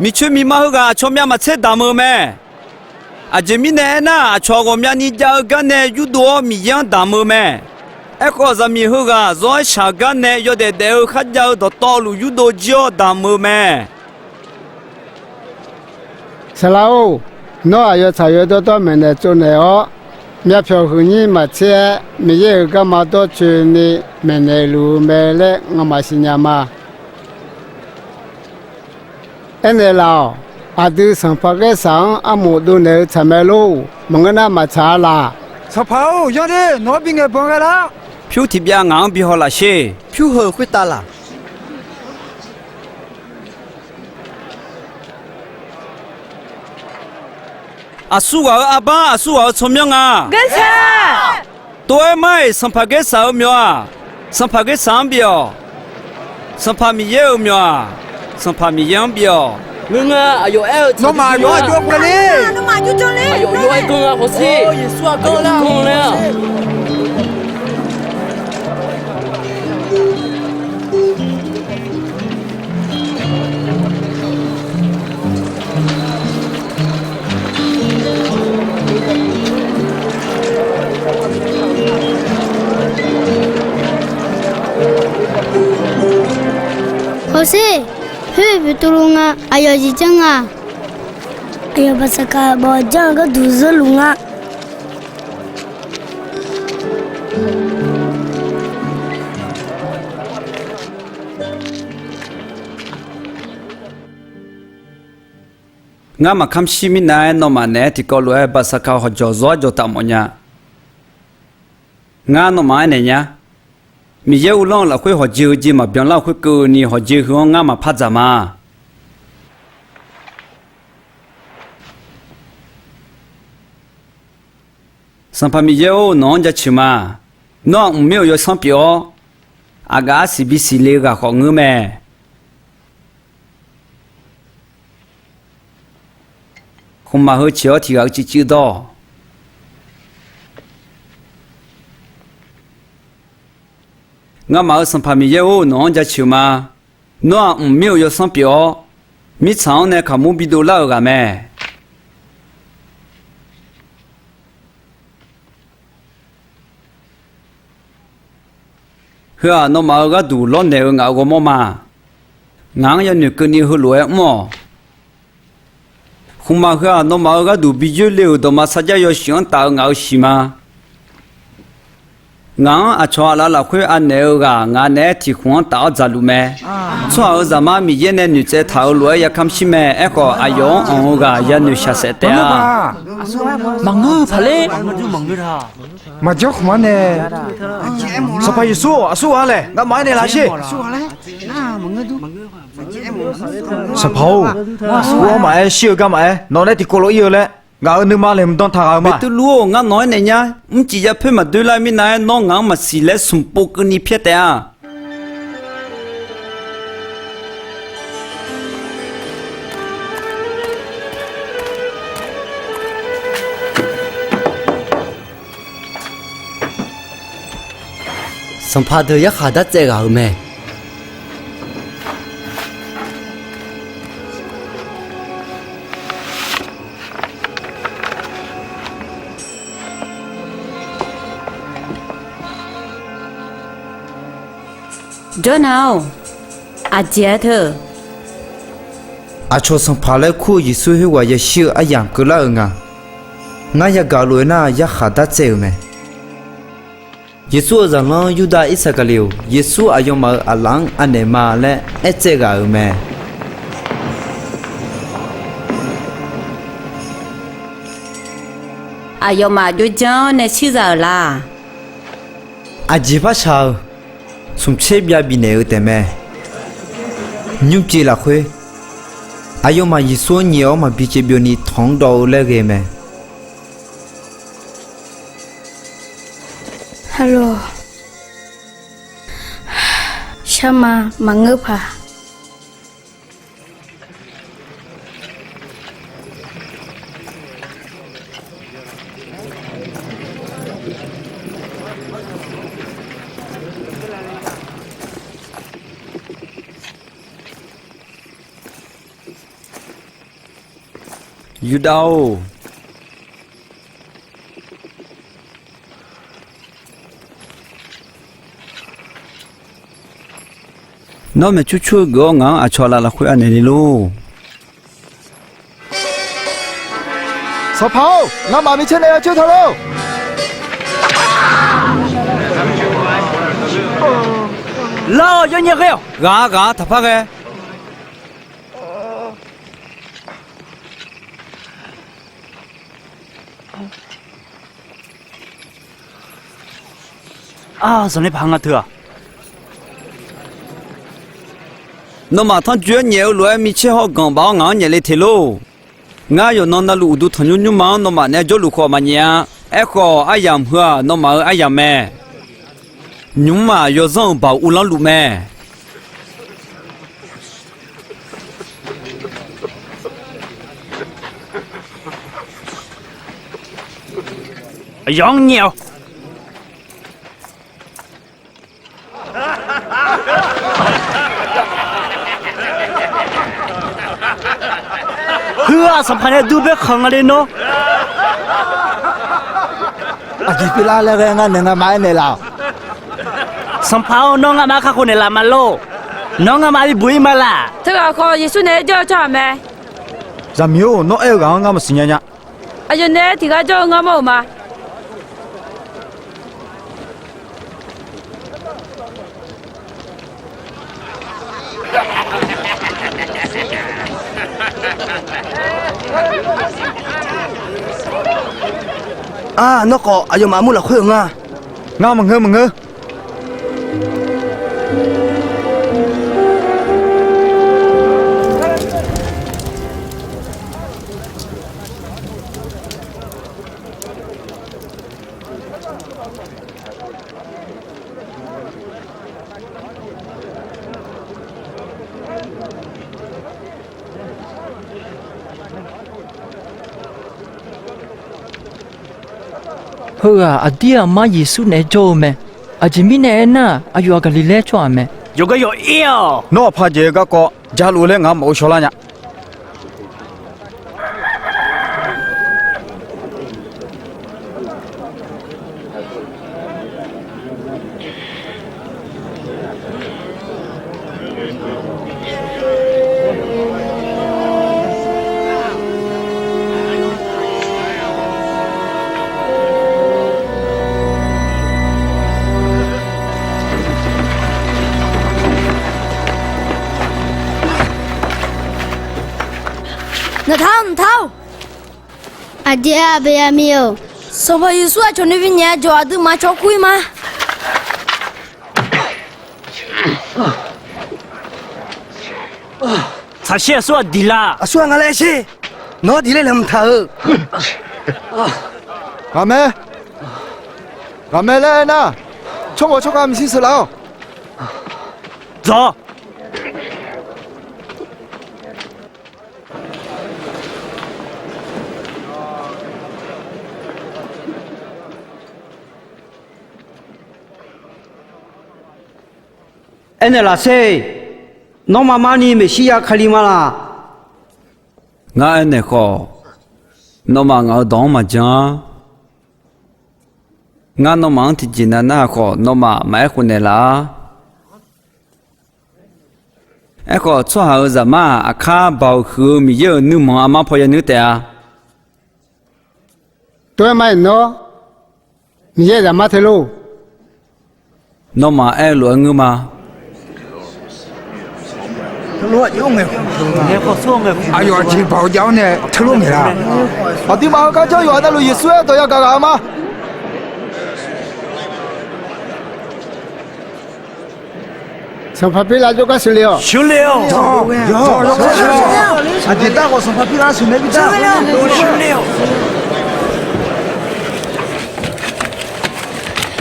Miqcoeq miqma heughaq aqcawq myav maqtser damq-eu mae. Aqjeq mirnae aernar, aqcawq ghawqmyani jav-eu gar nae yurdov-awr Miqyaer-anr damq-eu mae. Aerkhawf, zaqmiq heughaq zawr-aer shaq gar nae yawdaef daef-eu kharjav-eu dawqtawvluf yurdov jir-awr damq-eu mae. Saqlaq-or, nawr aqyawf tsaq yawdawr dawr maeqnaeq tsovnaeq-awr, myavpyawq huiqnyir maqtser-aer Miqyaer-euq garma dawrcoeni maeqnaeq luf-eu mae laer ngamaf siqnya ma. Aernaeq laf-awq. Aqdui sanqpaq Gaersaq-anr armof dovnaeq-eu tsaq mae lor. Maqngeur nar maqtsaq-a laf. Sanqpaq-or, yanr de. Nawq-anr bingaeq banq ghae lar. Pyur tiqbyav ngaq-anr bi haw laf sher. Pyur heu khoertav laf. Aqsur ghaq-euq arbar, aqsur ghaq-euq tsawrmyanr nga. Tov-aer mar-iq sanqpaq Gaersaq-euq myawq-aq, sanqpaq Gaersaq-anr bif-awq. Sanqpaq Miqyaer-euq myawq-aq, sanqpaq Miqyaer-anr bif-awq. Ngeur nga, aqyawf aer-eu tsaq nawmaf aqyawf-anr jov-aer ganr ler. Aqyawf yawr-aer ganr-a hawsher. Yeqsur-aq ganr lar-a. Hawsher, khoer-eu Beqtuvluv nga. Aqyawf jeq janr nga. Aqyawf baqsaqkaq bawf janr-eu gharduq zeurluf nga. Ngar maqkamr shir mirnav-aer, nawmaf naeq-aer tiqkawv lof-aer baqsaqkaq hawqjawq zawr-ar jawqtaf mawf nya. Ngar nawmaf-anr aernaeq nya. Miqyaer uvlanr-eu lafkhoer hawqjeq-eu jeq maqbyan lar-eu khoerkeuvni, hawqjeq heu-anr ngar maqpar dzaq ma. Sanqpaq Miqyaer-or, nawq-anr jaceuq ma. Nawr-aq, mqmir-euq yawsanr pyeuf-awr, aqgaf arsiq bisiq le-eu ghaq khawf ngeur mae. Khmqmaq heu ceq-awr tiq ghaq-eu civciv dawr-awq. Ngamaf-euq Sanqpaq Miqyaer-or, nawq-anr jaceuq ma. Nawr-aq, mqmir-euq yawsanr pyeuf-awr, mirtsaq-anr nae kaqmur bidov lar-euq ghaq mae. Heu-aq, nawmaf-euq gharduq lawrnaeq-eu ngaq-euq ghawrmawr ma. Ngaq-anr yanoeq keuvni heulof-aer mr-awq. Khmqmaq heu-aq, nawmaf-euq gharduq bi yoerle-euq dawqma sarjax yawshuif-anr taf-eu ngaq-euq shiq ma. Ngaq-anr aqcawq aqlaf lafkhoer anaeq-eu ghaq ngaq naeq-aer tiq khmq-anr taf-awr dzaqluf mae. Tsawrhaq-euq Zaqmar Miqyaer nae noeqtsaev taq-euq lof-aer yakamr shir mae. Aerkhawf, aqyawf-anr anq-eu ghaq yanoeq shaqsaef taef-a. Maqngeur-eu paq ler. Maqjanr khmq-anr nae. Sanqpaq Yeqsur, aqsur ghaq-anr laeq ngamaf-aer naeqlaf sher. Sanqpaq-or, ur-anr maqaer, shir-eu gar maqaer, nawq nae tiqkawv lof ir-eu laer ngaq-euq nuima laeqhmq dan taq ghaq-eu ma. Beqtuvluv-or, ngar nawq-anr naeq nya. Mrcif yappoer maqdoer lar mirnav-aer, nawr ngaq-anr maqsiq laer smq pov keuvni pyaer taef-a. Sanqpaq deuq yarkhaq dartsaev ghaq-euq mae. Jawrna-or, aqjeq-aer teu? Aqcawq Sanqpaq laer kur-eu Yeqsur khoerghaq yashir-eu aryamq keuvlar-euq nga. Ngar yagaq lof-aer nar, yarkhaq dartsaev-euq mae. Yeqsur-euq zaqlanr Yurdav Irsaqkaqli-or, Yeqsur aqyawfmaf-euq aqlaf-anr anaeq ma laer aertsaev ghaq-euq mae. Aqyawfmaf jov janr-awr nae shir za-euq la? Aqjeq par shaq-eu, smq tser byav bifnaeq-eu taef mae. Nymrjeq lafkhoer, aqyawfmaf Yeqsur-anr nyaef-awr maqbi caev byovni tanq-anr dawv-eu laer ghae mae. Harlor, sharma maqngeur paq. Yurdav-or, nawr maeqcur cur-eu geuf-awr ngaq-anr aqcawq aqlaf lafkhoer anaeq le lor. Sanqpaq-or, ngamaf micaer nae ya coer ta lor. Lar-awq, yawnyaf ghae-awq. Ghaq-a, ghaq-a, taqpar ghae. Ar, zanqler paq nga teu-aq. Nawmaf tanrjoe-aer nyaef-eu lof-aer micaer hawr ganq baf-awr ngaq-anr nyaef le te lor. Ngar yawqnan navluf uqduq tanqnymr nymrma-anr nawmaf naeq-aer jawrluf khawf maqnyaef-a. Aerkhawf, aryamq heu-aq, nawmaf-euq aryamq mae. Nymq-mr-aq, yawzanr-euq baoq uvlanr luf mae. Aqyawf-anr nyaef-awq. Heu-aq, Sanqpaq nae dur baer khanq nga le nawr. Aqjeq pyeuflar laer ghae ngar naeq ngamaf-aer naeqlaf-awq. Sanqpaq-or, nawr ngamaf-anr kakhof naeqlaf ma lor. Nawr ngamaf bibuq-ir ma laq. Teughaq khawf Yeqsur naeq-aer jawr-eu tsawrhaq mae. Zaqmiq-or, nawr aer-eu ghaq-anr ngar maqsiq nya nya. Aqyawf naeq-aer tiq ghaq jawr-eu ngar mawr-euq ma. Aq, nawr khawf aqyawfmaf armur lafkhoer-euq nga. Ngar maqngeur maqngeur. Heughaq aqdir aqmar Yeqsur naeq-aer jawr-eu mae. Aqjeq mirnae aernar, aqyawf-aq Gaqliqlaer tsawrhaq mae. Yawqgar yawq ir-awq. Nawr aqpaq jeq-eu garkawv jaluf laer ngaq-anr maqghov shaw lar nya. Naqtaq-awr, naqtaq-awr. Aqjeq-aq Aqbeqyaqmiq-euq Sanqpaq Yeqsur aqcawq nuivi nyaef-a jawq aqduimaf cawv kur-ir ma. Tsaqsher aqsur-aq diq la. Aqsur-aq nga laer sher. Nawq-anr diq laer laeqhmq taq-euq. Ghaqmae, ghaqmae laer aernar, tsawrhaq tsawrkhav maeqshi sheuqlaf-awq. Dzawq. Aernaeq laf sher. Nawmaf marni Meqsirya Kali ma laq? Ngar aernaeq khawf, nawmaf ngaq-euq dawq-anr maqjan-ar. Ngar nawmaf-anr tiqjeq nav nar khawf, nawmaf maqaer khof naeqlaf-ar. Aerkhawf, Tsawrhaq-euq Zaqmar-aq, aqkar Baoq huiq-eu Miqyaer-euq nuirmanq armar paw yanuir taef-a. Tov-aer ma-iq nawr, Miqyaer-euq Zaqmar te lor. Nawmaf aerlof-aer ngeur ma. Aqyawf aqjeq Baoq jav-awr nae teulof ngaeq la? Aqduimaf heugar janr yawqha navluf Yeqsur-aer dawq yagaq ghaq-eu ma. Sanqpaq Pirlav jawrgar sheuqle-awq. Sheuqle-awq. Aqjeq dar khawf Sanqpaq Pirlav sheuqnaeq bi dar.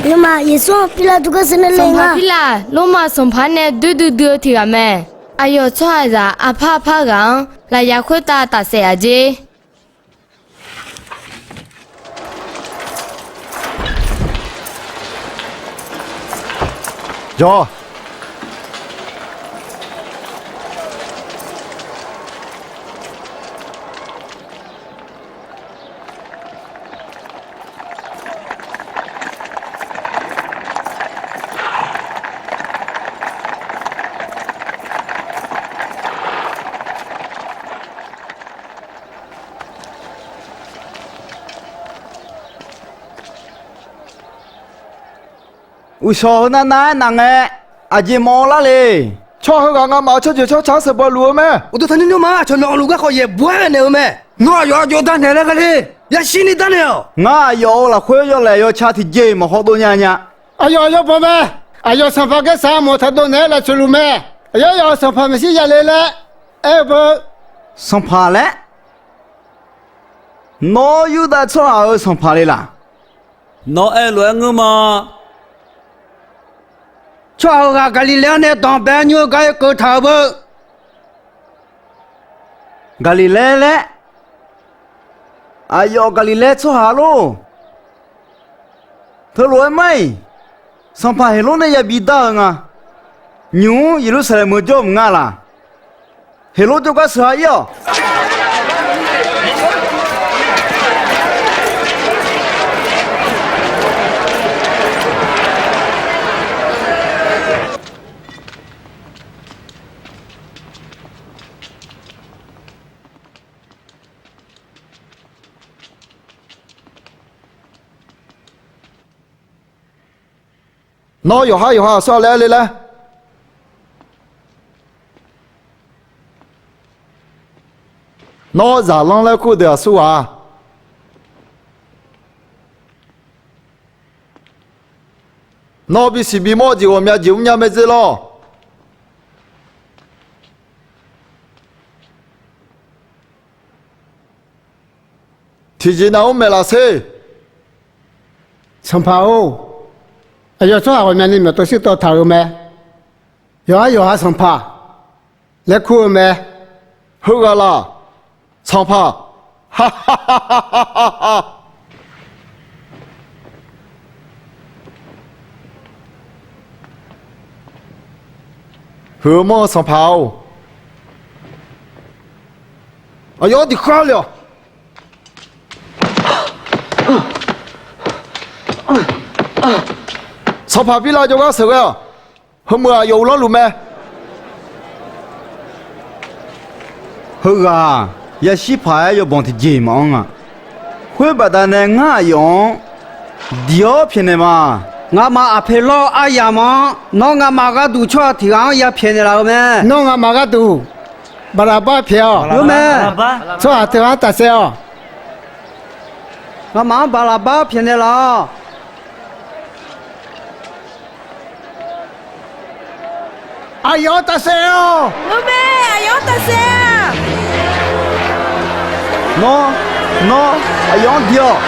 Lormav Yeqsur-anr Pirlav jawrgar sheuqnaeq le nga. Sanqpaq Pirlav, Lormav sanqpaq nae doer duidui-eu tiq ghaq mae. Aqyawf tsawrhaqzaq aqpar aqpar ghaq-anr lafyaq khoertav tafsaef-a jer. Jawr. Uqshawq heu navnav-aer naf ngae, aqjeq mawf-awr lar le. Tsawrhaq heughaq ngamaf-euq tsawrjeuq tsawrca-anr sheuqbanq luf-eu mae. Uqduq tanqnymr nymrma aqcawq nawq-eu luf garkawv yaeq bawr-aer naeq-eu mae. Nawr aqyawf aqjox darnaeq laer gha le. Yashir ni darnaeq-awq. Ngar aqyawf-euq lafkhoer yawlaeq yawca tiqjeq maqhaw dov nya nya. Aqyawf yawbanq mae. Aqyawf sanqpaq Gaersaq-anr mawf taq dov naeq-aer lafcoeq luf mae. Aqyawf yawf-euq sanqpaq Meqsirya le laer aer-eu beu. Sanqpaq laer? Nawr Yurdav tsawrhaq-euq sanqpaq le laq? Nawr aerlof-aer ngeur ma. Tsawrhaq heughaq Gaqliqlaer-anr nae danqbae nymr-eu gar-aer keuv taq-euq beu. Gaqliqlaer laer? Aqyawf Gaqliqlaer tsawrhaq lor. Teulof-aer mar-iq, sanqpaq Heqlor nae yabi dar-eu nga. Nymq-mr Yeqlursaqlaeq meuq jawr mq nga laq? Heqlor jawrgar sheuq-a ir-awq. Nawr yawqhar yawqha aqsur-a laer aer le laer? Nawr zaqlanr laer kur-eu deuq aqsur ghaq-a. Nawr bisiq bimawr-eu jeq ghawqmya jeq mrnya mae dzer lawr. Tiqjeq nav mr maeqlaf sher. Sanqpaq-or, aqyawf tsawrhaq ghawqmyani myawqtov shirtawv taq-euq mae. Yawqha yawqha Sanqpaq laer kur-eu mae. Heughaq laq, Sanqpaq. Huiq-eu manr-eu Sanqpaq-or, aqyawf-anr diq khar le-awq. Sanqpaq Pirlav jawrgar sheuqghae-awq. Heumeuq-aq yawf uvlanr luf mae. Heughaq-aq, yashir paq-aer yawbanq tiqjeq maqanr nga. Khoer baqdanae ngar aqyawf-anr diq-awr pyaeqnaeq ma. Ngamaf aqpoeq lawr-eu aryamq-anr nawr ngamaf gharduq tsawrhaq tiq ghaq-anr ya pyaeqnaeq laf-eu mae. Nawr ngamaf gharduq Baqlaqbar pyaeq-awq. Tsawrhaq teughaq-anr tafsaef-awq. Ngamaf-anr Baqlaqbar pyaeqnaeq laf-awq. Aqyawf-anr tafsaef-awq. Aqyawf-anr tafsaef-a. Nawr, nawr aqyawf-anr diq-awq.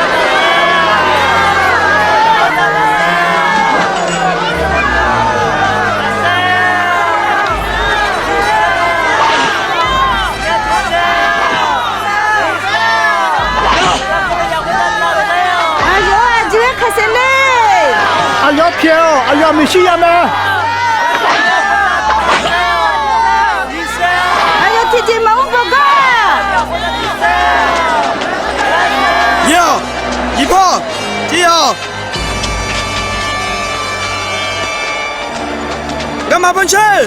Aqyawf-anr aqjeq-aer khaqsaef ler. Aqyawf pyaeq-awq. Aqyawf Meqsirya mae. Aqyawf tiqjeq maqmr bawq gar. Yir-awq, yir paw, jir-awq. Garma bancae.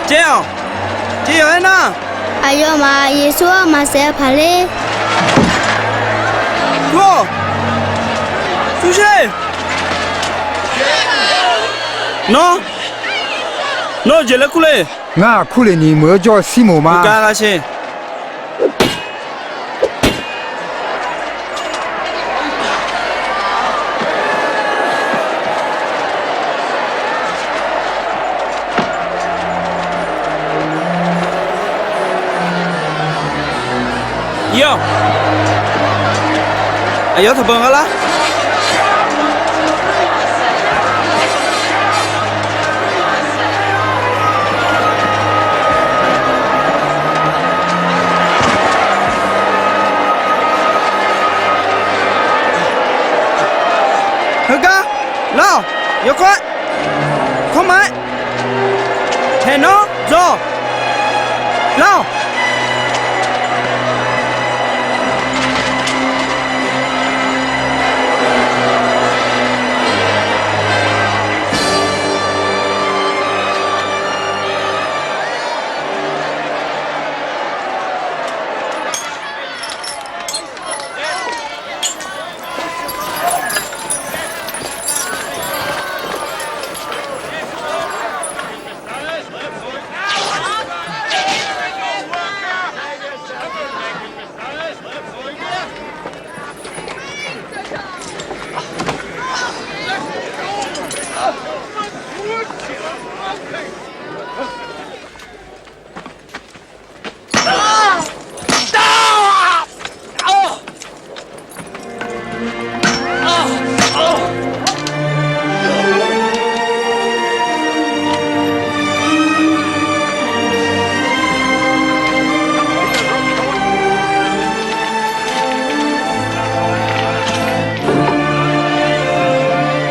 Caev-awq. Caev-awq aernar, aqyawfmaf Yeqsur-anr maqsaef paq ler. Kur-awq. Kur sher. Nawr, nawr-eu jeq laer kur le. Ngar Kurleqniq meuq-anr jawr-eu Sirmoq ma. Gar lar sher. Yir-awq. Aqyawf taqbanq nga lar. Heugar, lar-awq, yawkawr-aer, kanrma-aer, haeqnawr dzaw-awq, lar-awq.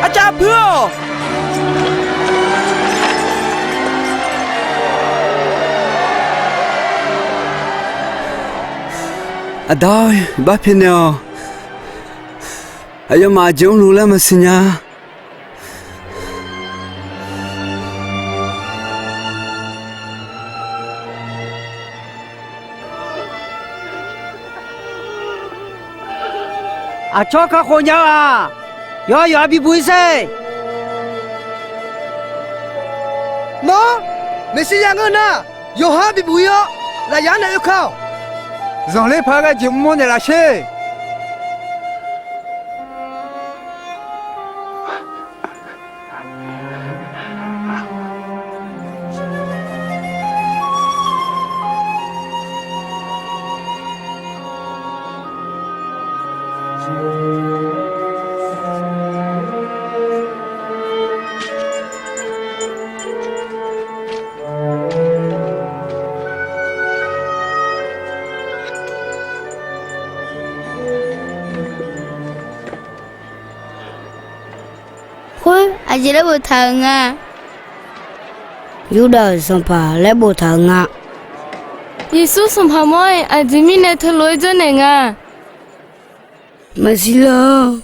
Arcav puir-awq. Aqda-or, iqbax pyaeqnaeq-awq. Aqyawfmaf aqjeq mrluf laer maqsiq nya. Aqcawq kakhof nya-aq, yawqha yawqha bibuq-ir sher. Nawr, Meqsirya ngeur nar, yawqha-anr bibuq-ir-awr, lafyaq-anr nae oekar-awq. Zanqler paq-aer ghae jeq mr-awr naeqlaf sher. Khoer aqjeq laer boftaq-euq nga? Yurdav-euq sanqpaq laer boftaq-euq nga. Yeqsur sanqpaq mawr-iq aqjeq mirnae teulof-aer janrnaeq nga? Maqsiq lar-awr.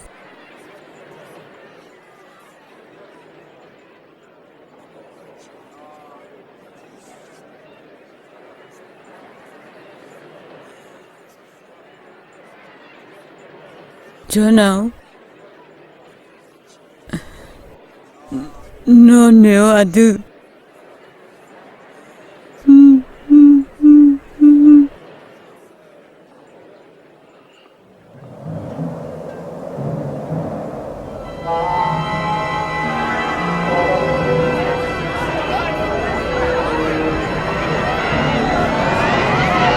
Jawrnav-or, nawr noeq-awr aqdui.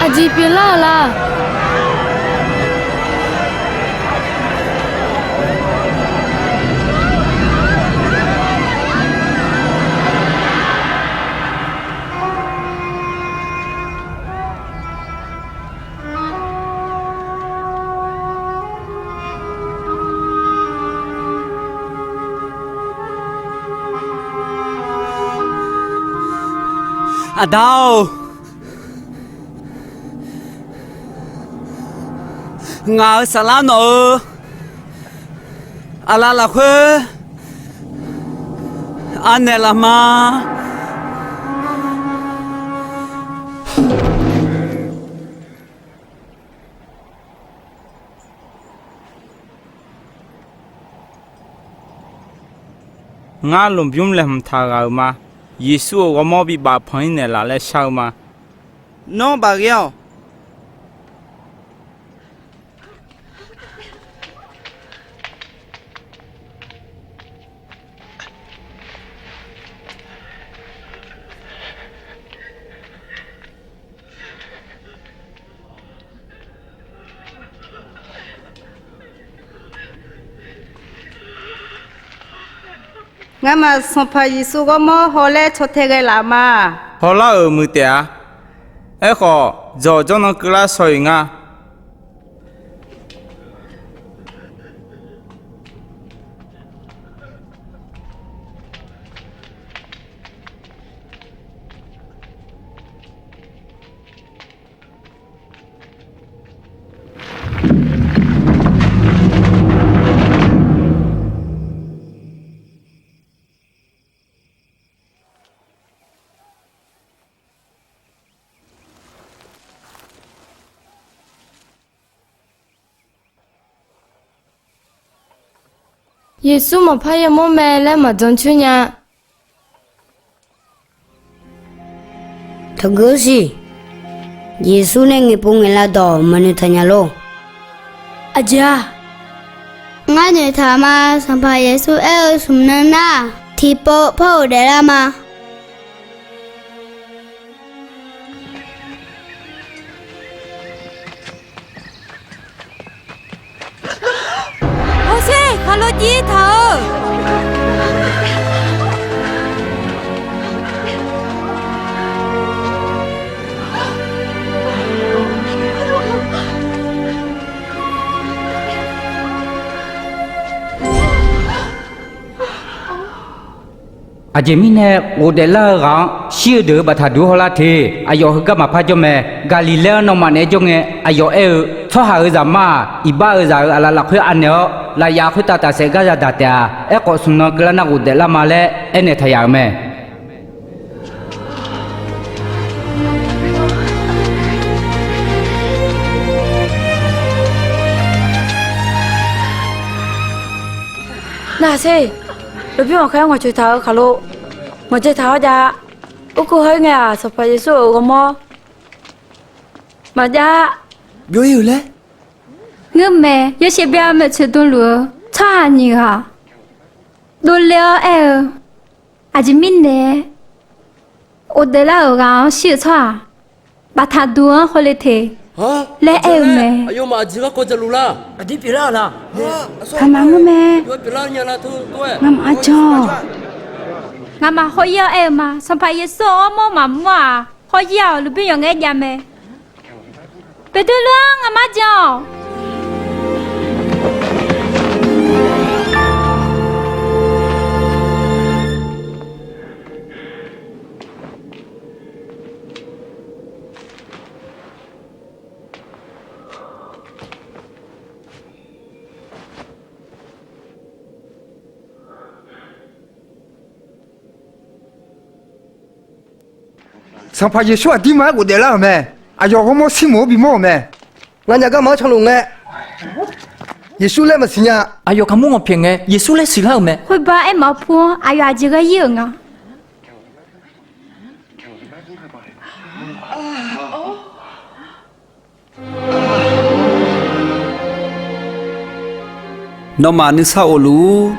Aqjeq pyeuflar-euq la? Aqda-or, ngaq-euq saflar nawq-euq aqlaf lafkhoer anaeq laf ma. Ngar lmqbymr laeqhmq taq ghaq-euq ma. Yeqsur-euq ghawrmawr bibaf panq-ir naeqlaf laer shar-eu ma. Nawr baf ghae-awq. Ngamaf Sanqpaq Yeqsur ghawrmawr haw laer caw tae ghae laf ma. Hawlar-euq muiq taef-a. Aerkhawf, dzawq jawrnan keuvlar shaw-iq nga. Yeqsur maqpar yamawr mae laer maqjan coer nya. Taqgeu-awr siq. Yeqsur nae ngaeqpov ngaeqlav dawq maqnoeq taq nya lor. Aqjeq-aq, ngar noeqtaq ma. Sanqpaq Yeqsur aer-eu smq nan nar, tiqpov par ghofdaef lar ma. Hawsher, khaqlo civ taq-eu. Aqjeq mirnae ghofdaef lar-eu ghaq-anr shir-eu deuq-euq baftaq duq hawlar te. Aqyawf heugar maqpar jawr mae. Gaqliqlaer-anr nawmaf naeq-aer jawr ngae, aqyawf aer-eu, Tsawrhaq-euq Zaqmar-aq, iqbax-euq zaq-euq aqlaf lafkhoer anaeq-awr, lafyaf khoertav tafsaef gar yadaq taef-a. Aerkhawf, smq nan keuvlar nar ghofdaef lar ma laer aernaeq taq yaf-euq mae. Nar sher, lafbymr ghaqkhaer-anr ngawqcoeq taq-euq khaqlo ngawqdzae taq-awr jav-a. Urkur haw-ir ngae-aq, Sanqpaq Yeqsur-euq ghawrmawr maqjav byov-ir-euq laer. Ngeurmae, yawshaef byav maeqtsoeq dmluf-eu tsawrhaq nyiq ghaq dovle-awr aer-eu, Aqjeq mirnae ghofdaef lar-euq ghaq-anr shir-eu tsawrhaq, baqtaq duq-anr hawle te laer aer-eu mae. Ngamaf ngeurmae. Ngamaf arjan-awq. Ngamaf haw-ir-awr aer-eu ma. Sanqpaq Yeqsur-euq ghawrmawr maqmr-aq, haw-ir-awq. Lmqbymr yawqngae jav mae. Beqtuvluv-anr ngamaf jan-awq. Sanqpaq Yeqsur aqdirma-aer ghofdaef lar-euq mae. Aqyawf ghawrmawr Sirmoq-anr bimawr-euq mae. Nganyaf garma-anr canluf ngae, Yeqsur laer maqsiq nya. Aqyawf kaqmur ngawq pyaeq ngae, Yeqsur laer siqlar-euq mae. Khoerbar aermawf-eu pu-anr aqyawf aqjeq ghae-ir-euq nga. Nawmaf nuisar of luf-ur.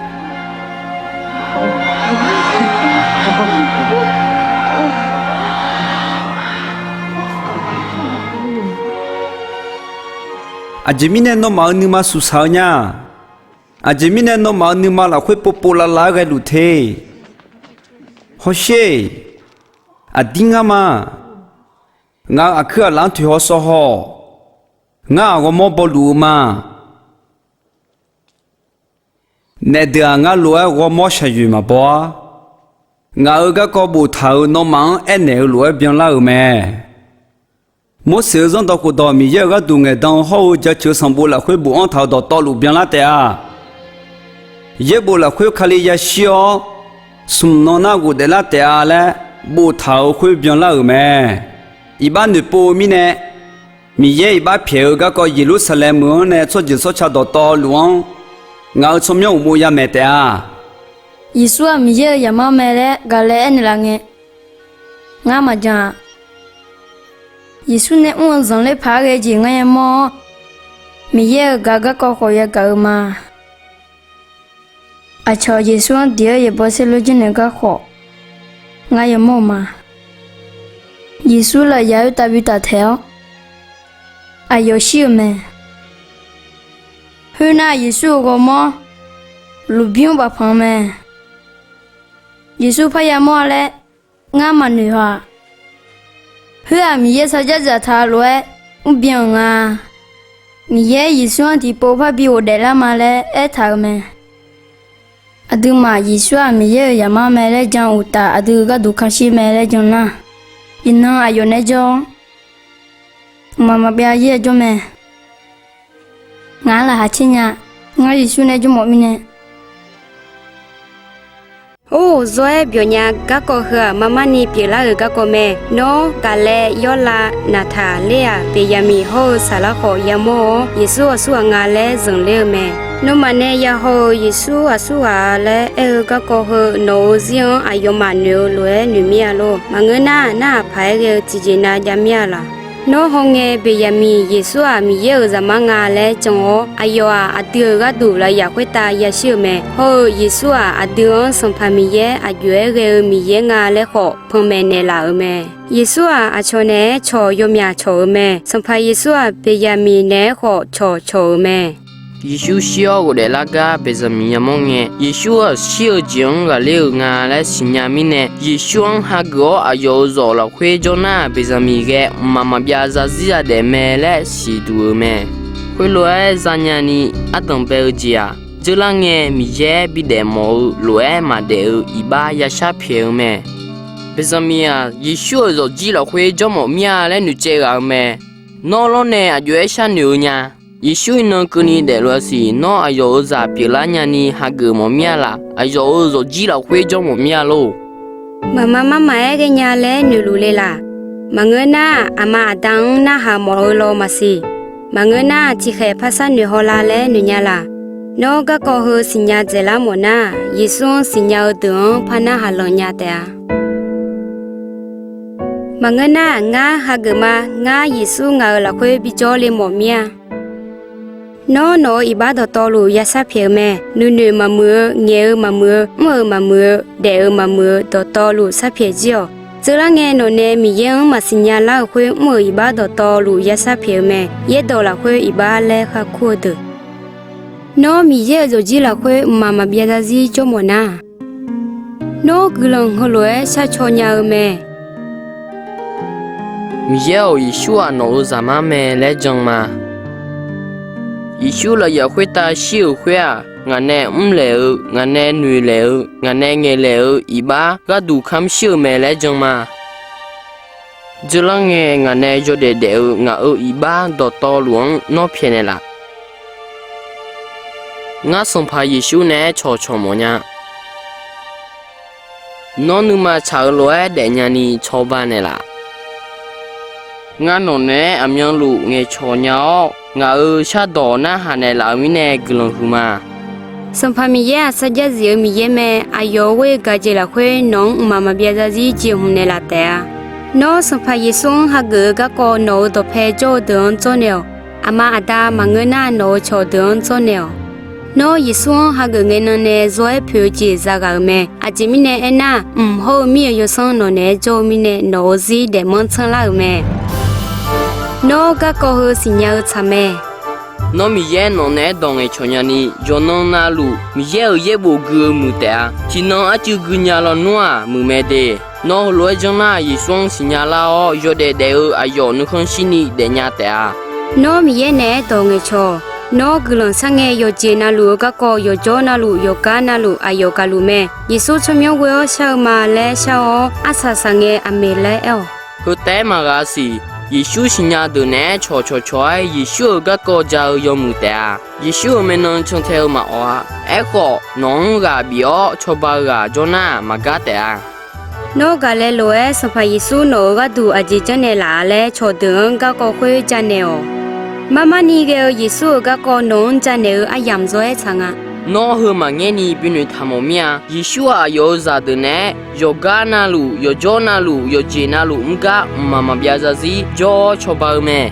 Aqjeq mirnae nawmaf-euq nuima suqsaq-eu nya. Aqjeq mirnae nawmaf-euq nuima lafkhoer povpov lavlav-aer ghaeluf te. Hawsher-eq. Aqdir ngar ma. Ngaq-euq aqkuir aqlaf-anr toeqhaw sawv haw-awq. Ngar-aq ghawrmawr bawluf-eu ma. Naef deuq-aq, ngar lof-aer ghawrmawr shaqyoeq maqbaw-ar. Ngaq-euq garkawv boftaq-euq nawmaf-anr aernaeq-eu lof-aer byanlar-euq mae. Morseq-euq Zanrdawq khofdawq Miqyaer-euq gharduq ngaeqdan-eu hawr-eu Jaceuq-eu sanqbof lafkhoer bofanr taq-euq dawqtawvluf byanlar taef-a. Yaerbof lafkhoer Kali yashir-awr, smq nan nar ghofdaef lar taef-a laer boftaq-euq khoer byanlar-euq mae. Iqbax noeqpov-eu mirnae, Miqyaer iqbax pyaeq-eu garkawv Yeqlursaqlaeq meuq-anr nae tsawrjeuq tsawrca dawqtawvluf-anr ngaq-euq tsawrmyanr uqmov yamaeq taef-a. Yeqsur-aq Miqyaer-euq Zaqmar mae laer gaqlae aernaeq laf ngae, ngar maqjan-a. Yeqsur nae mr-eu zanqler paq-aer ghae jeq ngar yamawr-awr, Miqyaer-euq gaq garkawv khawf yagaq-eu ma. Aqcawq Yeqsur-anr diq-aer yaeqbawq saerlu janrnaeq gar khawf, ngar yamawr-eu ma. Yeqsur lafyaq-aer taf bi taf taeq-awr, aqyawf shir-eu mae. Khoernar, Yeqsur-euq ghawrmawr lmqbymr bafpanq mae. Yeqsur parya mawr-a laer ngar maqnoeq haw-aq. Khoer-aq, Miqyaer sarjax dzaqtaq lof-aer mrbyan-euq nga. Miqyaer Yeqsur-anr tiqpov parbi ghofdaef lar ma laer aertaq-euq mae. Aqduimaf Yeqsur-aq Miqyaer-euq Zaqmar mae laer jan uqtaf, aqdui gharduq kanshir mae laer jan nar, iqnan aqyawf nae jawr-awr, mqmaq maqbyav yaer jawr mae. Ngaq-anr laqkhaq caer nya. Ngar Yeqsur nae jawrmawf mirnae. Or, zawr-aer byawq nya garkawv heu-aq, mar mar ni pyeuflar-euq garkawv mae. Nawr, Gaqlaev, Yawrlav, Naqtaqler-aq, Beqyaqmiq hawr-eu saflar khawf yamawr-awr, Yeqsur aqsurghaq nga laer zanqler-eu mae. Nawmaf nae yahaw-euq Yeqsur aqsurghaq-a laer aer-eu garkawv heu nawq-euq zir-anr aqyawfmaf noeq-eu lof-aer noeq mir-a lor. Maqngeur nar, narhaq paq-aer ghae-eu tiqjeq nav jav mir-a laq. Nawr hawngae Beqyaqmiq Yeqsur-aq Miqyaer-euq Zaqmar nga laer jan-awr, aqyawf-aq aqdui-euq gharduq lafyaq khoertav yashir-euq mae. Hawr-eu Yeqsur-aq aqdui-anr Sanqpaq Miqyaer aqjox-aer ghae-eu Miqyaer nga laer khawf panmaeq naeqlaf-euq mae. Yeqsur-aq aqcawq naeq-aer cawq yawmyaq cawq-euq mae. Sanqpaq Yeqsur-aq Beqyaqmiq naeq-aer khawf cawq cawq-euq mae. Yeqsur shir-awr ghofdaef lar gar Beqzaqmiq yamawr ngae, Yeqsur-aq shir-eu jeq-anr ghaqler-euq nga laer siqnya mirnae, Yeqsur-anr hageuf-awr aqyawf-euq zawf lafkhoer jawr nar, Beqzaqmiq ghae mqmaq maqbyav zarzir zadaef mae laer siqduq-euq mae. Khoerlof-aer zanya ni ardanq bae-eu jeq-aq, dzeurlar ngae Miqyaer bidaef mawf-eu lof-aer maqdaef-eu iqbax yashar pyaeq-eu mae. Beqzaqmiq-aq, Yeqsur-euq zawqjir lafkhoer jawr mawf mir-a laer noeqtsaev ghaq-eu mae. Nawr lawrnae aqjox-aer sharnoeq-eu nya. Yeqsur iqnan keuvni daefluf-a siq, nawr aqyawf-euq zaq pyeuflar nyani hageuf mawf mir-a laq. Aqyawf-euq zawqjir lafkhoer jawr mawf mir-a lor. Maqmaq marmaf-aer ghaenya laer noeqluf le laq. Maqngeur nar, aqma aqda-anr narhaq mawf-eu law maqsiq. Maqngeur nar, tiqkhaeq par sharnoeq haw la laer noeq nya laq. Nawr garkawv heu siqnya dzaeqlar mawf nar, Yeqsur-anr siqnya-eu deuq-anr par narhaq lanq nya taef-a. Maqngeur nar, ngar hageuf ma. Ngar, Yeqsur, ngaq-euq lafkhoer bijawr le mawf mir-a. Nawr, nawq-euq iqbax dawqtawvluf ya shar pyaeq-eu mae. Nuinoeq maqmuiq-eu, ngaeq-eu maqmuiq-eu, mr-euq maqmuiq-eu, daef-euq maqmuiq-eu, dawqtawvluf shar pyaeq jir-awq. Tseuvlar ngae, nawqnae Miqyaer-anr maqsiqnya lar-euq khoer, mr-euq iqbax dawqtawvluf ya shar pyaeq-eu mae. Yaerdawq lafkhoer iqbax laer kharkur-eu deuq. Nawr, Miqyaer-euq zawqjir lafkhoer mqmaq maqbyav zarzir jawr mawf nar, nawr guiqlanq heulof-aer sharcaw nya-eu mae. Miqyaer-awq, Yeqsur-aq nawq-euq Zaqmar mae laer jan ma. Yeqsur lafyaq khoertav shir-euq khoer-aq, ngaq nae mrlaeq-eu, ngaq nae noeqlaeq-eu, ngaq nae ngaeqlaeq-eu iqbax gharduq kamr shir-euq mae laer jan ma. Dzeurlar ngae, ngaq nae yawdaef daef-eu ngaq-euq iqbax dawqtawvluf-anr nawr pyaeqnaeq laf. Ngar Sanqpaq Yeqsur naeq-aer cawqcawq mawfnya. Nawr nuima tsaq-eu lof-aer daefnya ni cawba naeqlaf. Ngar nawq naeq-aer aqmyanluf ngaeqcawq nya-awr, ngaq-euq shardawq narhaq naeqlaf-euq mirnae guiqlanq huiqma. Sanqpaq Miqyaer, aqsar jarzif-eu Miqyaer mae. Aqyawf-euq ghoer-eu gaq jeq lafkhoer nawq-anr mqmaq maqbyav zarzir jeqhmq naeqlaf taef-a. Nawr, Sanqpaq Yeqsur-anr hageuf-eu garkawv nawq-euq dawqpae jawr-eu deuq-anr dzawrnaeq-awq. Aqma, Aqda, maqngeur nar, nawq-euq cawqdeuq-anr dzawrnaeq-awq. Nawr, Yeqsur-anr hageuf ngae nan nae zawr-aer poeq-eu jeq zaghaq-euq mae. Aqjeq mirnae aernar, mq hawr-eu mir-euq yawsanr nawq naeq-aer jawr-eu mirnae nawq-euq zir daefmanr tsanrlar-euq mae. Nawr, garkawv heu siqnya-eu tsaq mae. Nawr, Miqyaer nawq naeq-aer dawq ngaeqcawq nyani, yawqnan navluf Miqyaer-euq yaerbof gui-eu muiq taef-a. Tiqnan arcuiv guinya lawnmr-aq, muiq mae de. Nawr, heulof-aer janr nar, Yeqsur-anr siqnya lar-awr, yawdaef daef-eu aqyawf nuikhanr shirni daefnya taef-a. Nawr, Miqyaer naeq-aer dawq ngaeqcawq. Nawr, guiqlanq sharngae, yawqjeq navluf-eu garkawv yawqjawr navluf, yawqgar navluf, aqyawf gaqluf mae. Yeqsur tsawrmyanr ghoe-awr shar-eu ma laer shar-awr, arsaq saqngae, Aqmeq laer aer-awq. Heu taef-aer maqghaq siq. Yeqsur siqnya deuq naeq-aer cawqcawq cawq-aer, Yeqsur-euq garkawv ja-eu yawmuiq taef-a. Yeqsur-euq maeqnan cantae-eu maqawq-a. Aerkhawf, nawq-anr ghaq bif-awr cawba-eu ghaq jawr nar, maqgar taef-a. Nawr, gaqlae lof-aer Sanqpaq Yeqsur nawq-euq gharduq aqjeq janrnaeq laf-a laer, cawqdeuq-anr garkawv khoer janaeq-awq. Marmarni ghae-eu Yeqsur-euq garkawv nawq-anr janaeq-eu aryamq zawr-aer tsaq nga. Nawr, heu maqngaer ni binoeq taq mawf mir-a. Yeqsur-aq, aqyawf-euq zaqdeuq naeq-aer yawqgar navluf, yawqjawr navluf, yawqjeq navluf mr gar mqmaq maqbyav zarzir jawr-awr cawba-eu mae.